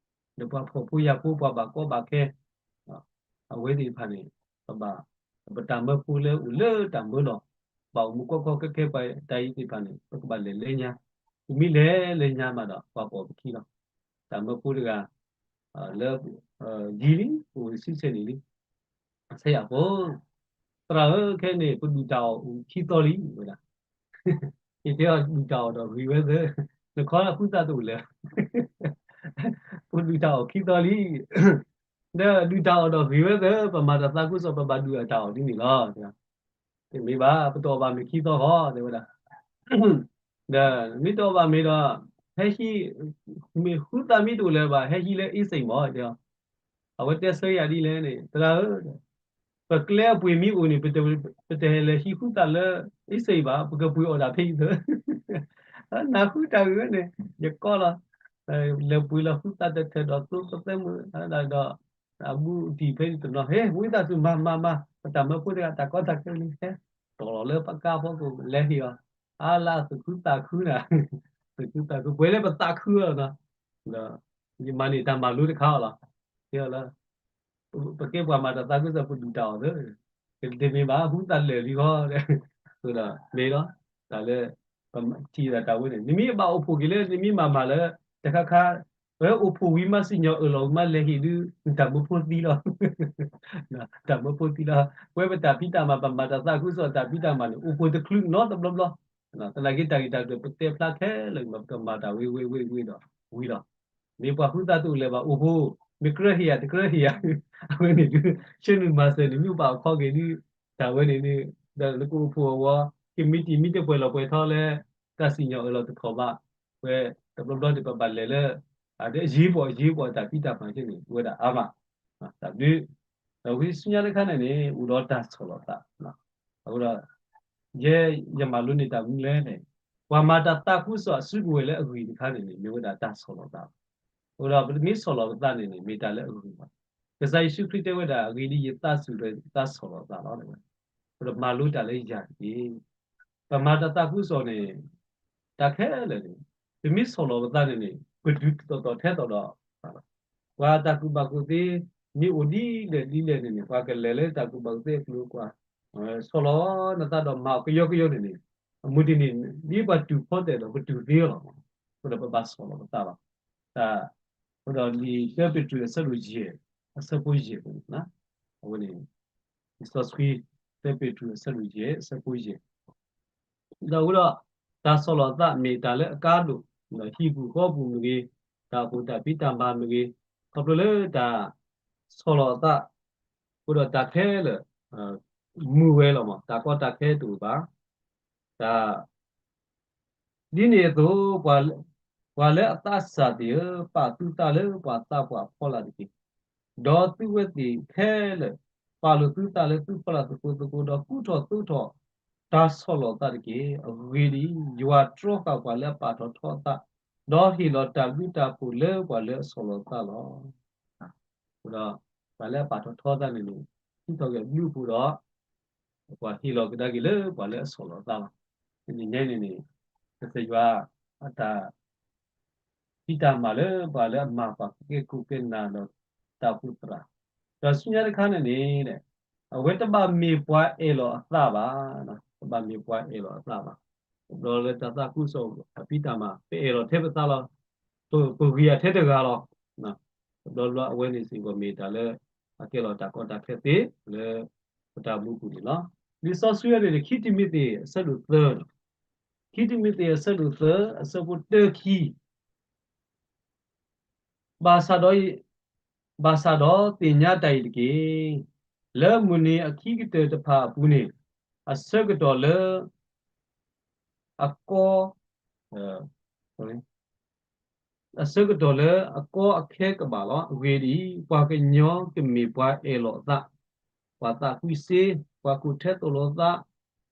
ဒီးပှၤဖှီၣ်ဖိယာ်ဖိ ပှၤဘၣ်ကီဘၣ်ခဲ, အဝဲသ့ၣ်တဖၣ်န့ၣ် ပဘၣ်, ပတၢ်မၢဖိလၢအိၣ်လၢတၢ်မၢလီၢ်, ဘၣ်အိၣ်မူကီကီခဲခဲပှၤတၢ်အံၤသ့ၣ်တဖၣ်န့ၣ် ပကဘၣ်လဲၤလၢညါ, ပမ့ၢ်လဲၤလၢညါမးဒီး ပှၤပိာ်ပခံလီၤ, တၢ်မၢဖိတဂၤ လၢ ယံၤလံ အိၣ်ဆံဆဲးနံၣ်လံ, အဆဲးယၤဖိ, သရၣ်ဧၢ ခဲအံၤန့ၣ် ပဒုၣ်တၢ်အီၣ်အိၣ်ခံသီလံ ဝဲဒၣ်, ယတဲအီၤဒုၣ်တၢ်အီၣ်ဒီးဂ့ၤဝဲသၢ, နခီဃုသၣ်တအိၣ်လၢၤ, ပဒုၣ်တၢ်အီၣ်ခံသီလံ, ဒီးဒုၣ်တၢ်အီၣ်ဒီးဂ့ၤဝဲသၢ ပမၤတၢ်သးခုကစီၣ် ပဘၣ်ဒုၣ်အတၢ်အီၣ်ဒ်န့ၣ်လီၤ. တမ့ၢ်ဘၣ် ပတအီၣ်ဘၣ်မ့ၤခံသီဃီ တဲဝဲဒၣ်, ဒီးမ့ၢ်တအီၣ်ဘၣ်မ့ၤဒီး ဟဲဟံး, မ့ၢ်ဃုသၣ်မ့ၢ်တအိၣ်လၢၤဘၣ် ဟဲဟံးလၢအ့စ့ၣ်မး တဲအီၤ, အဝဲတဲဆၢယၤဒ်လဲၣ်န့ၣ် သရၣ်ဧၢ ပကျဲအပှ့ၤမ့ၢ်အိၣ်န့ၣ် ပတဟဲလဲၤဟံးဃုသၣ်လၢအ့စ့ၣ်ဘၣ် ပကပှ့ၤအီၣ်ဒၣ်ဖဲအံၤသၢ, နၢ်ဟူတၢ်ဂ့ၢ်ဝဲန့ၣ် ယကိးလီၤ, လဲၤပှ့ၤလီၤဃုသးတထၢၣ်ဒီးသိကသဲမုၢ်ဒီး အဘူးအတံၢ်ဖဲန့ၣ်တနီၤ ဟဲ ဝံသးစူၤမၤမၤမၤ ပတၢ်မၢဖိတဂၤ တၢ်ကီတၢ်ခဲန့ၣ် ဟဲ တီၢ်လီၤလၢပကါဖီခိၣ် လဲၤဟ့ၣ်အီၤ အါလၢသုးခုသးခုနၤ, သုးခုသးခု ပှဲၤလၢပသးခုလီၤနီၤ, ယမၤန့ၢ်တၢ်မၤလိတခါအီၤလီၤ, လၢ ပကဲပှၤမၤတၢ်သးခုကစီၣ် ပဒုၣ်တၢ်အီၣ်သၢ, တမ့ၢ်ဘၣ် ဟူသးလၢာ်လံဃီ, အဃိဒီးမ့ၢ်လီၤ, တၢ်လၢ ပထံၣ်ဘၣ်တၢ်ဝဲန့ၣ် နမ့ၢ်ဘၣ်အိၣ်ဖှိၣ်က့ၤလၢ နမ့ၢ်မၤမၤလၢ တခါခါ ပအိၣ်ဖှိၣ်ဝံၤမး စံၣ်ညီၣ်အၢၣ်လီၤဝံၤမး လဲၤဟ့ၣ်ဒုး နတၢ်မၢဖိသံလီၤ, တၢ်မၢဖိသံလီၤ, ပဝဲပတၢ်ဖံးတၢ်မၤ ပမၤတၢ်သးခုကစီၣ်တၢ်ဖံးတၢ်မၤန့ၣ် အိၣ်ဖှိၣ်တချုးနီတဘျီဘျီ, သနာ်က့တၢ်ဂ့ၢ်တၢ်ကျိၤ ပတဲဖျါခဲလၢာ် ပကမၤတၢ်ဝ့ဝ့ဝ့ဝ့ဒီး ဝံၤလီၤ. မ့ၢ်ပှၤဃုသးတအိၣ်လၢၤဘၣ် အိၣ်ဖှိၣ်, မ့ၢ်ကြၢးဟ့ၣ်ယၤ တကြၢးဟ့ၣ်ယၤ, အဝဲန့ၣ်ဒုး ဆၢနုာ်မၤစၢၤန့ၣ် မ့ၢ်ဘၣ်အခီက့ၤဒုး တၢ်ဝဲန့ၣ်ဒုး ဒီးနကအိၣ်ဖှိၣ်အဝဲ ကမံးတံာ်မံးတပှဲၤလီၤပှဲၤထီလၢ တၢ်စံၣ်ညီၣ်အၢၣ်လီၤတထီၣ်ဘၣ်, ဝဲတဘျီဘျီန့ၣ် ပဘၣ်လဲၤလၢ အရေးပေါ် အရေးပေါ် တၢ်ဖံးတၢ်မၤက့န့ၣ် ဝဲဒၣ်အါမး, တၢ်ဘျုး ဒီးဝံၤဆူညါတခါန့ၣ်န့ၣ် အိၣ်ဒီးတၢ်ဆီၣ်လီၤသး, အဃိဒီး ယဲယမၤလိန့ၢ်တၢ်မနုၤလဲၣ်န့ၣ် ပှၤမၤတၢ်သးခုကစီၣ်အစုကဝဲၤလၢအဂ့ၤတခါန့ၣ်န့ၣ် မ့ၢ်ဝဲဒၣ်တၢ်ဆီၣ်လီၤသးလီၤ. အဃိဒီးပတမ့ၢ်ဆီၣ်လီၤပသးန့ၣ်န့ၣ် မ့ၢ်တၢ်လၢအဂ့ၤဘၣ်. ကစၢ်ယ့ၣ်ၡူးခရံာ်တဲဝဲဒၣ် အဂ့ၢ်ဒ်အံၤ ယသးစူၤဒီးယသးဆီၣ်လီၤသးလီၤ. အဃိဒီးမၤလိတၢ်လၢယၤတက့ၢ်. ပမၤတၢ်သးခုကစီၣ်န့ၣ် တၢ်ခဲလၢာ်န့ၣ် ပမ့ၢ်ဆီၣ်လီၤပသးန့ၣ်န့ၣ် ပဒုးသ့ၣ်နီၣ်ထီၣ်ထဲသိးဒီး ပှၤတၢ်ကူၣ်ဘၣ်ကူၣ်သ့ မ့ၢ်အိၣ်ဒ်လဲၣ်ဒ်လဲၣ်န့ၣ်န့ၣ် ပှၤကလဲၤလၢတၢ်ကူၣ်ဘၣ်ကူၣ်သ့အကျိၤအကျါ ဆီၣ်လီၤနသးဒီးမၤအီၤကယီကယီန့ၣ်န့ၣ် အမုၢ်တနံၤ ဒ်ပှၤတူၢ်ဖီတဲာ်ဒီးပတူၢ်သ့လီၤ. အဃိဒီးပဘၣ်ဆီၣ်လီၤပသးလီၤ. တၢ် အဃိဒီးလံာ်တၢပ့းတရူးအဆၢဒိၣ်ယဲၢ် အဆၢဖိယဲၢ်န့ၣ် အဝဲန့ၣ် လံာ်စီဆှံ တၢပ့းတရူးအဆၢဒိၣ်ယဲၢ် အဆၢဖိယဲၢ် ဒီးအဃိဒီး တၢ်ဆီၣ်လီၤသးမ့ၢ်တၢ်လၢအကါဒိၣ်, ဒီးဟံၣ်ပူၤဃီပူၤမ့ၢ်ဂ့ၤ, တၢ်အိၣ်ဖှိၣ်တၢ်ဖံးတၢ်မၤမ့ၢ်ဂ့ၤ, ခီဖျိလၢတၢ်ဆီၣ်လီၤသး အဃိဒီးတၢ်ခဲလၢာ် မုာ်ဝဲလီၤမး, တၢ်ကီတၢ်ခဲတအိၣ်ဘၣ်. တၢ် ဒ်န့ၣ်အသိး ပှၤလၢအသးစၢ်သ့ၣ်ဧၢ, ပာ်သုသးလၢပှၤသးပှၢ်ဖီလာ်တက့ၢ်. ဒီးသုဝဲသ့ၣ်ခဲလၢာ် ပာ်လိာ်သုသးလၢသုဖီလာ်သကိးသကိး, ဒီးကူထီၣ်သိထီၣ်တၢ်ဆီၣ်လီၤသးတက့ၢ်. အဂ့ၢ်ဒ်အံၤ, ယွၤတြီဃာ်ပှၤလၢအပာ်ထီၣ်ထီအသး, ဒီးဟ့ၣ်လီၤတၢ်ဘျုးတၢ်ဖှိၣ်လၢပှၤလၢအဆီၣ်လီၤသးလီၤ. အဃိဒီး ပှၤလၢအပာ်ထီၣ်ထီသးန့ၣ်န့ၣ် ဟံးထီၣ်က့ၤအဘျုးအဖှိၣ်ဒီး ပှၤဟ့ၣ်လီၤကဒါက့ၤလၢပှၤလၢအဆီၣ်လီၤသးလီၤ. တနံၤညါအံၤန့ၣ်န့ၣ် ကစၢ်ယွၤအတၢ် ဖံးတၢ်မၤလၢပှၤလၢအမၤပှၤကကဲကိးကဲနၤဒီးတၢ်အိၣ်ဖှိၣ်သရၣ်, ဒီးဆူညါတခါန့ၣ်န့ၣ် အဝဲတဘၣ်မ့ၢ်ပှၤအဲၣ်လီၤအသးဘၣ်, တဘၣ်မ့ၢ်ပှၤအဲၣ်လီၤအသးဘၣ်. တဘျီလၢတၢ်သးခုကစီၣ်အဖံးတၢ်မၤ ပအဲၣ်လီၤထဲပသးလီၤ, ပဂ့ၤအထဲတဂၤလီၤ. တဘျီဘျီအဝဲန့ၣ်စ့ၢ်ကီးမ့ၢ်တၢ်လၢ အကဲလီၤတၢ်ကီတၢ်ခဲသ့လၢပတၢ်မူပူၤန့ၣ်လီၤ. လံာ်စီဆှံန့ၣ် ခံတံၤမသ့းအဆၢဒိၣ်သၢ, ခံတံၤမသ့းအဆၢဒိၣ်သၢ အဆၢဖိတၢခံ ဘၣ်ဆၣ်ဒီး, ဘၣ်ဆၣ်ဒီးသ့ၣ်ညါတၢ်အံၤတက့ၢ်. လၢမုၢ်နံၤအခံကတၢၢ်တဖၣ်အပူၤန့ၣ်, အဆၢကတီၢ်လၢ အကီ, အဆၢကတီၢ်လၢအကီအခဲကဘၣ်လီၤ. အဂ့ၢ်ဒ်အံၤ, ပှၤကညီကမ့ၢ်ပှၤအဲၣ်လီၤအသး, ပှၤသးကွံစ့, ပှၤကူၣ်ထဲသိၣ်လိသး,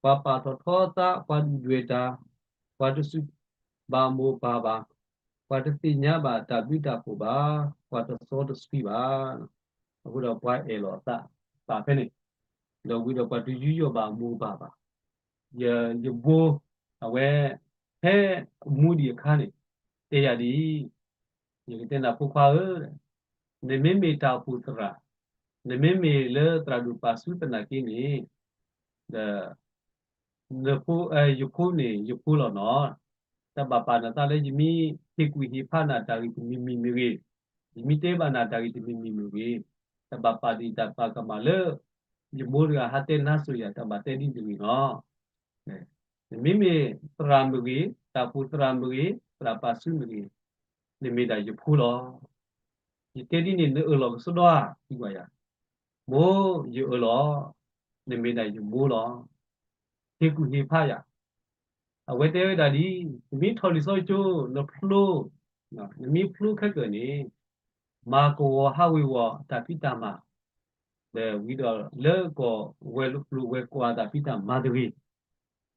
ပှၤပာ်ထီၣ်ထီသး, ပှၤဒုၣ်ဒွဲၣ်တၢ်, ပှၤတစူၢ်ဘၣ်မိၢ်ပၢ်ဘၣ်, ပှၤတသ့ၣ်ညါဘၣ်တၢ်ဘျုးတၢ်ဖှိၣ်ဘၣ်, ပှၤတစီတဆှံဘၣ်. အဃိဒီးပှၤအဲၣ်လီၤအသးပာ်ဖဲန့ၣ်, ဒီးဝံၤဒီးပှၤတယူးယီၣ်ဘၣ်အမိၢ်အပၢ်ဘၣ်. ယ, ယဘိ, အဝဲ, ဖဲအမူဒံးအခါန့ၣ်, တဲယၤဒ်အံၤ, ယကတဲနၤဖိခွါဧၢ, နမ့မ့ၢ်တၢ်အိၣ်ဖှိၣ်သရၣ်, နမ့မ့ၢ်လၢသရၣ်ဒိၣ်ပာ်ဆူသနာ်က့န့ၣ်, ဒီး နဖိ, ယဖိန့ၣ် ယဖိလီၤနီၤ, တၢ်ဘၣ်ပာ်နသးလၢယမ့ၢ်ဟ့ၣ်ကူၣ်ဟ့ၣ်ဖးနၤတၢ်ဂ့ၢ်တမံၤမံၤမ့ၢ်ဂ့ၤ, ယမ့ၢ်တဲဘၣ်နၤတၢ်ဂ့ၢ်တမံၤမံၤမ့ၢ်ဂ့ၤ, တၢ်ဘၣ်ပာ်ဒံးတၢ်ပာ်ကမၣ်လၢ ယမိၢ်တဂၤဟးတဲနါစိၤယၤ တၢ်ဘၣ်တဲဒ်တဂ့ၤနီၤ. နမ့မ့ၢ်သရၣ်မ့ၢ်ဂ့ၤ, တၢ်အိၣ်ဖှိၣ်သရၣ်မ့ၢ်ဂ့ၤ, သရၣ်ပာ်ဆူမ့ၢ်ဂ့ၤ, နမ့ၢ်ဒၣ်ယဖိလီၤ. ယတဲဒ်န့ၣ် နအၢၣ်လီၤကစီဒီဧါ, သံကွၢ်ယၤ, မိၢ်, ယအၢၣ်လီၤ, နမ့ၢ်ဒၣ်ယမိၢ်လီၤ. ဟ့ၣ်ကူၣ်ဟ့ၣ်ဖးယၤ. အဝဲတဲဝဲဒၣ်ဒ်အံၤ, နမ့ၢ်ထီၣ်လံာ်စီဆှံကၠိ နဖျိ, နမ့ၢ်ဖျိခဲကၢၣ်န့ၣ်, မၤကဝီၤဟးဝ့ၤဝီၤတၢ်ဖံးတၢ်မၤ, ဒီးဝံၤဒီးလၢကီၢ်ဝဲၤကျိၤဝဲၤကွာ်တၢ်ဖံးတၢ်မၤတဂ့ၤ,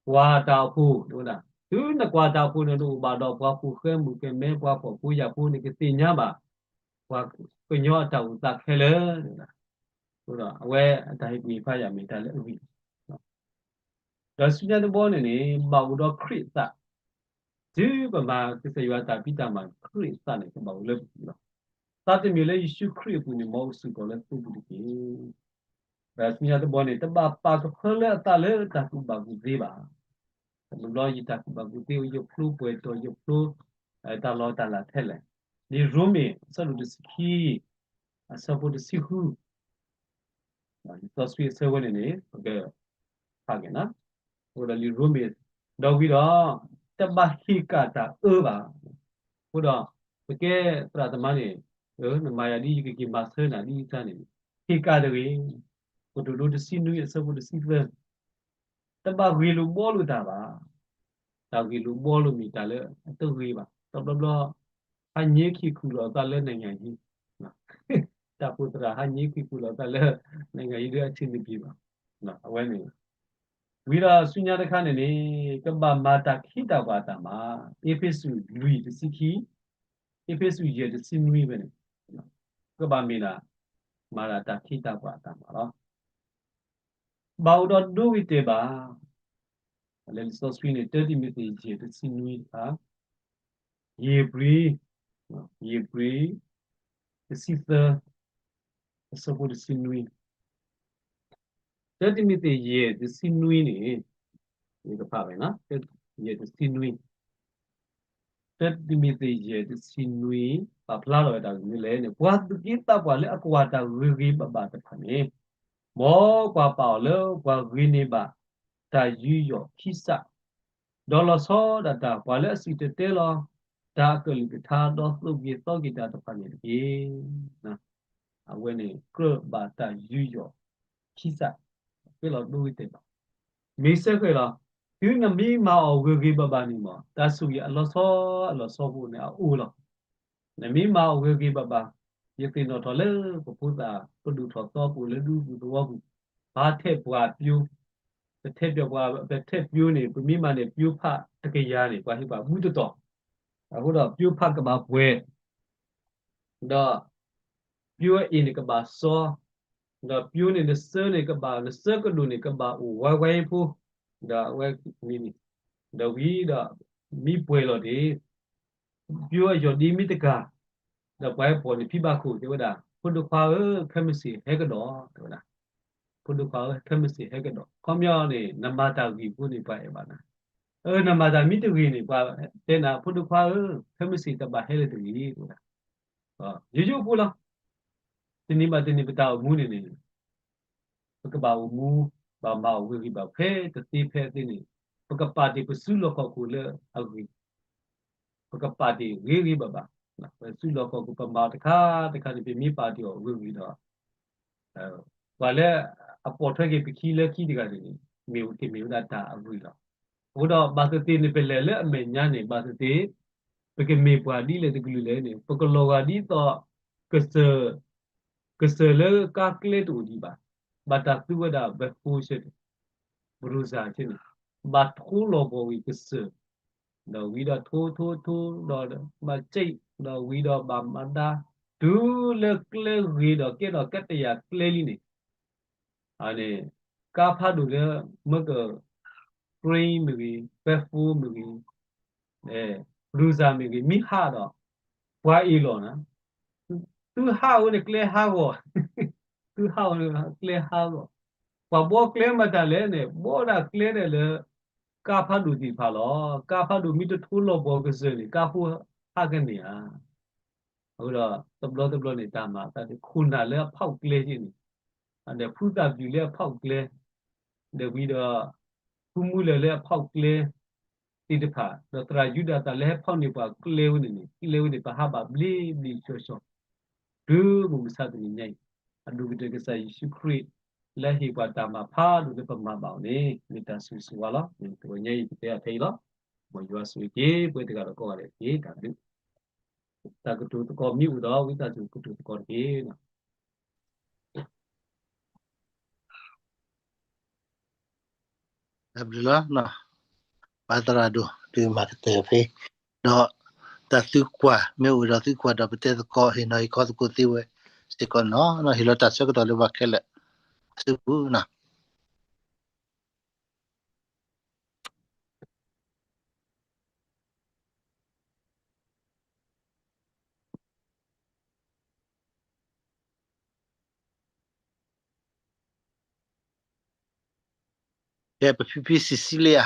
ကွၢ်တၢ်အိၣ်ဖှိၣ် တဲဝဲဒၣ် တုၤနကွၢ်တၢ်အိၣ်ဖှိၣ်န့ၣ် နအိၣ်ဘၣ်ဒီးပှၤဖိဃဲမုၣ်ကမဲ ပှၤဖှီၣ်ဖိယာ်ဖိန့ၣ် ကသ့ၣ်ညါဘၣ် ပှၤကညီအတၢ်အိၣ်သးခဲလၢာ်. အဃိဒီးအဝဲအတၢ်ဟ့ၣ်ကူၣ်ဟ့ၣ်ဖးယၤမ့ၢ်တၢ်လၢအဂ့ၤ ဒီးဆူညါတဘျီန့ၣ်န့ၣ် ဘၣ်အိၣ်ဒီးခရံာ်အသး, တုၤပမၤကစၢ်ယွၤအတၢ်ဖံးတၢ်မၤ ခရံာ်အသးန့ၣ်ကဘၣ်အိၣ်လၢပပူၤလီၤ. သးတမံၤလၢယ့ၣ်ၡူးခရံာ်အပူၤန့ၣ် မ်အအိၣ်စ့ၢ်ကီးလၢသုပူၤတက့ၢ်. ဒီးဆူညါတဘျီန့ၣ် တဘၣ်ပာ်ကဖၢလၢအသးလၢတၢ်ကူၣ်ဘၣ်ကူၣ်သ့ဘၣ်. တဘျီယတၢ်ကူၣ်ဘၣ်ကူၣ်သ့ ယဖျိပှဲၤတီၤ ယဖျိ တၢ်လီၤတၢ်လၤထဲလဲၣ်. လံာ်ရိမ့ၤ အဆၢဒိၣ်တဆံခံ အဆၢဖိတဆံဃု လံာ်စီဆှံအဆၢဝဲန့ၣ်န့ၣ် ပကဖးက့ၤနီၤ. အဃိဒီးလံာ်ရိမ့ၤ ဒီးဝံၤဒီး တဘၣ်ဟ့ၣ်ကၣ်တၢ်အၢဘၣ်. အဃိဒီး ပကဲသရၣ်သမါန့ၣ် နမၤယၤဒ်ယကက့ၤမၤဆၢနၤဒ်အံၤန့ၣ် ဟ့ၣ်ကၣ်တဂ့ၤ. ကတိၤဒိတဆံနွံအဆၢဖိတဆံသၢ တဘၣ်ဂ့ၢ်လိာ်ဘှီလိာ်တၢ်ဘၣ်. တၢ်ဂ့ၢ်လိာ်ဘှီလိာ်မ့ၢ်တၢ်လၢအတဂ့ၤဘၣ်. တဘျီဘျီ ဟးညံခံခူၣ်လီၤသးလၢ နိုင်ငံရေး တၢ်အိၣ်ဖှိၣ်သရၣ် ဟးညံခံခူၣ်လီၤသးလၢ နိုင်ငံရေး ဒ်အဆင်မပြေဘၣ်. အဝဲန့ၣ် ဝံၤဒီးဆူညါတခါန့ၣ်န့ၣ် ကဘၣ်မၤတၢ်ခ့တၢ်ပှၤအတၢ်မၤ, အ့းဖ့းစူးလွံၢ်တဆံခံ, အ့းဖ့းစူးယဲၢ်တဆံနွံဖဲန့ၣ် ကဘၣ်မ့ၢ်ဒၣ် မၤဒၣ်တၢ်ခ့တၢ်ပှၤအတၢ်မၤလီၤ. ဘၣ်အိၣ်ဒီးဒိဂ့ၤတဲာ်ဘၣ်. လံာ်စီဆှံန့ၣ် တၢတံၤမသ့း ယဲၢ်တဆံနွံတခါ, ယံးဘြံၤ, ယံးဘြံၤ တဆံသၢ အဆၢဖိတဆံနွံ, တၢတံၤမသ့း ယဲၢ်တဆံနွံန့ၣ် ယကဖးဝဲ, ယဲၢ်တဆံနွံ တၢတံၤမသ့း ယဲၢ်တဆံနွံ ပာ်ဖျါထီၣ်ဝဲဒၣ်မနုၤလဲၣ်န့ၣ်, ပှၤသူၣ်က့သးပှၢ်လၢအကွၢ်တၢ်ဂ့ၤဂ့ၤဘၣ်ဘၣ်တဖၣ်န့ၣ်, မ်ကွၢ်ပာ်အီၤလၢပှၤဂ့ၤန့ၢ်ဘၣ်တၢ်ယူးယီၣ်ခံစး, ဒီးလီၤဆီဒၣ်တၢ် ပှၤလၢအစံၣ်တဲၤတဲလီၤတၢ်အကလုၢ်ကထါ ဒီးသိၣ်က့ၤသီက့ၤတၢ်တဖၣ်န့ၣ်တက့ၢ်. အဝဲန့ၣ် ကြၢးဘၣ်တၢ်ယူးယီၣ်ခံစး, ဃဲလီၤဒိဂ့ၤတဲာ်ဘၣ်. မ့ၢ်စဲဃဲလီၤ, တုၤနမ့ၢ်မၤအီၤဂ့ၤဂ့ၤဘၣ်ဘၣ်န့ၣ်မး တၢ်ဆိၣ်ဂ့ၤအလီၤဆီအလီၤဆီဖိန့ၣ်အအိၣ်လီၤ. နမ့ၢ်မၤအီၤဂ့ၤဂ့ၤဘၣ်ဘၣ်, ယသ့ၣ်နီၣ်ထီၣ်လၢပဖိသၣ် ပဒိၣ်ထီၣ်သီပူၤလၢဒူပူၤသဝီပူၤ, ပဟးထဲးပှၤပျိ, ပထဲးပျီပှၤ ပထဲးပျိန့ၣ် ပမ့ၢ်မၤန့ၣ်ပျိဖးတကယၤန့ၣ် ပှၤဟ့ၣ်ပှၤဘူးတတီၤ, အဃိဒီးပျိဖးကဘၣ်ပှဲၤ ဒီးပျိအအ့ၣ်န့ၣ်ကဘၣ်စီ, ဒီးပျိန့ၣ်နဆၢန့ၣ်ကဘၣ် နဆၢကဒိၣ်န့ၣ်ကဘၣ်အိၣ်ဝဲဝဲဖိ, ဒီးအဝဲန့ၣ်, ဒီးဝံၤဒီး မ့ၢ်ပှဲၤလီၤဒံး, ပျိအယီၢ်ဒ့မ့ၢ်တကၤ, ဒီးပှၤဟဲပိာ်န့ၣ်ဖံဘၣ်ခိၣ်တဲဝဲဒၣ်, ဖိဒိၣ်ခွါဧၢ, ခဲမုၢ်ဆ့ၣ်ဟဲကဒီး တဲဝဲဒၣ်, ဖိဒိၣ်ခွါဧၢ, ခဲမုၢ်ဆ့ၣ်ဟဲကဒီး, ခီပညီန့ၣ် နမၤတၢ်ဂ့ၤအဃိန့ၣ် ပှၤအဲၣ်ဘၣ်နၤ, အၢ နမၤတၢ်မ့ၢ်တဂ့ၤန့ၣ် ပှၤတဲနၤ ဖိဒိၣ်ခွါဧၢ, ခဲမုၢ်ဆ့ၣ်တဘၣ်ဟဲလၢၤတဂ့ၤ တဲဝဲဒၣ်, ယိယိဖိလီၤ. တနံၤဘၣ်တနံၤပတၢ်အိၣ်မူန့ၣ်န့ၣ် ပကဘၣ်အိၣ်မူ ဘၣ်မၤအီၤဂ့ၤဂ့ၤဘၣ် ဖဲတသ့ဖဲအသ့န့ၣ်, ပကပာ်တ့ၢ်ပစုလီၢ်ခီၣ်ခိၣ်လၢအဂ့ၤ, ပကပာ်တ့ၢ်ဂ့ၤဂ့ၤဘၣ်ဘၣ်, ပစုလီၢ်ခီၣ်ခိၣ် ပမၤအီၤတခါတခါန့ၣ် ပမ့ၢ်ပာ်တ့ၢ်အီၤဂ့ၤဂ့ၤဒီး ပှၤလၢအပိာ်ထွဲက့ၤပခံလၢခံတဂၤန့ၣ်န့ၣ် မ့ၢ်ကမ့ၢ်ဝဲဒၣ်တၢ်အဂ့ၤလီၤ. အဃိဒီးဘၣ်သ့ၣ်သ့ၣ်န့ၣ် ပလဲၤလၢအမဲာ်ညါန့ၣ် ဘၣ်သ့ၣ်သ့ၣ် ပကမ့ၢ်ပှၤဒ်လဲၣ်တကလုာ်လဲၣ်န့ၣ် ပကလီၤဂာ်ဒ်သိး ကစၢၢ် ကစၢၢ်လၢကါကျဲတအိၣ်ဒံးဘၣ်, ဘၣ်တၢ်သူဝဲဒၣ် ဘဲဖိဆဲန့ၣ် ဘရူၤစၢ်ဆဲန့ၣ် ဘၣ်ထိလီၤပှီၢ်ဝံၤကစၢၢ်, ဒီးဝံၤဒီးထိထိထိဒီး ဘၣ်စံၣ် ဒီးဝံၤဒီးဘၣ်မၤဒါ တုၤလၢကျဲဂ့ၤဒီးကဲထီၣ်ကဲတယာ်ကျဲလံန့ၣ် န့ၣ် ကါဖးဒိၣ်လၢ မ့ၢ်က grain မ့ၢ်ဂ့ၤ ပဲဖိမ့ၢ်ဂ့ၤ ဘရူၤစၢ်မ့ၢ်ဂ့ၤ မ့ၢ်ဟးဒီး ပှၤအ့ၣ်လီၤနၤ, သုဟးဝဲန့ၣ်ကျဲဟးဂီၤ, သုဟးဝဲန့ၣ်ကျဲဟးဂီၤ, ပှၤဘှီကျဲမတၤလဲၣ်န့ၣ် ဘှီဒၣ်ကျဲန့ၣ်လၢ ကါဖးဒိၣ်သ့ၣ်တဖၣ်လီၤ. ကါဖးဒိၣ်မ့ၢ်တထိလီၤပှီၢ်ကစၢၢ်န့ၣ် ကါဖိဟးကန့ၢ်ဧါ. အဃိဒီး တဘျီတဘျီန့ၣ် တၢ်မၤအသးန့ၣ် ခိၣ်နၢ်လၢအဖီၣ်ကျဲန့ၣ် ဒီးဖုသၣ်ပျုၢ်လၢအဖီၣ်ကျဲ, ဒီးဝံၤဒီး ဖုမူလၢၢ်လၢအဖီၣ်ကျဲသ့ၣ်တဖၣ်, ဒီးသရၣ်ယူဒၤသၣ်လၢဟဲဖီၣ်န့ၢ်ပှၤကျဲဝဲန့ၣ်န့ၣ် ကျဲဝဲန့ၣ် ပဟးဘၣ်ဘျ့ဘျ့ဆှီဆှီ တုၤမုၢ်မဆါတနံၤညါအံၤ, အဒိၣ်ကတၢၢ်ကစၢ်ယ့ၣ်ၡူးခရံာ် လၢဟ့ၣ်ပှၤတၢ်မၤဖးဒိၣ်လၢပမၤဘၣ်အီၤန့ၣ် မ့ၢ်တၢ်ဆိၣ်ဂ့ၤဆိၣ်ဝါလီၤ. တဝဲညါအံၤ ပတဲအထဲအံၤလီၤ. မ်ယွၤဆိၣ်ဂ့ၤက့ၤ ပဝဲတဂၤဒီးကိးဂၤဒဲးတက့ၢ်. တၢ်ဘျုး တၢ်ကတိၤသကိးမ့ၢ်အိၣ်ဒီး ဝံသးစူၤကတိၤသကိးတက့ၢ်. တၢ်ဘျုးလီၤ. ပၢ်သရၣ်ဒိၣ် ဒုးမၤကတၢၢ်ဖဲ ဒီးတၢ်သံကွၢ် မ့ၢ်အိၣ်ဒီးသံကွၢ်ဒီးပတဲသကိး ဟ့ၣ်နီၤဟ့ၣ်ခီသကိးသ့ဝဲစ့ၢ်ကီးနီၤ, ဟ့ၣ်လီၤတၢ်ဆၢကတီၢ်လၢပှၤခဲလၢာ်အစုပူၤနီၤ. ကဲ ပဖံဖံ Cecilia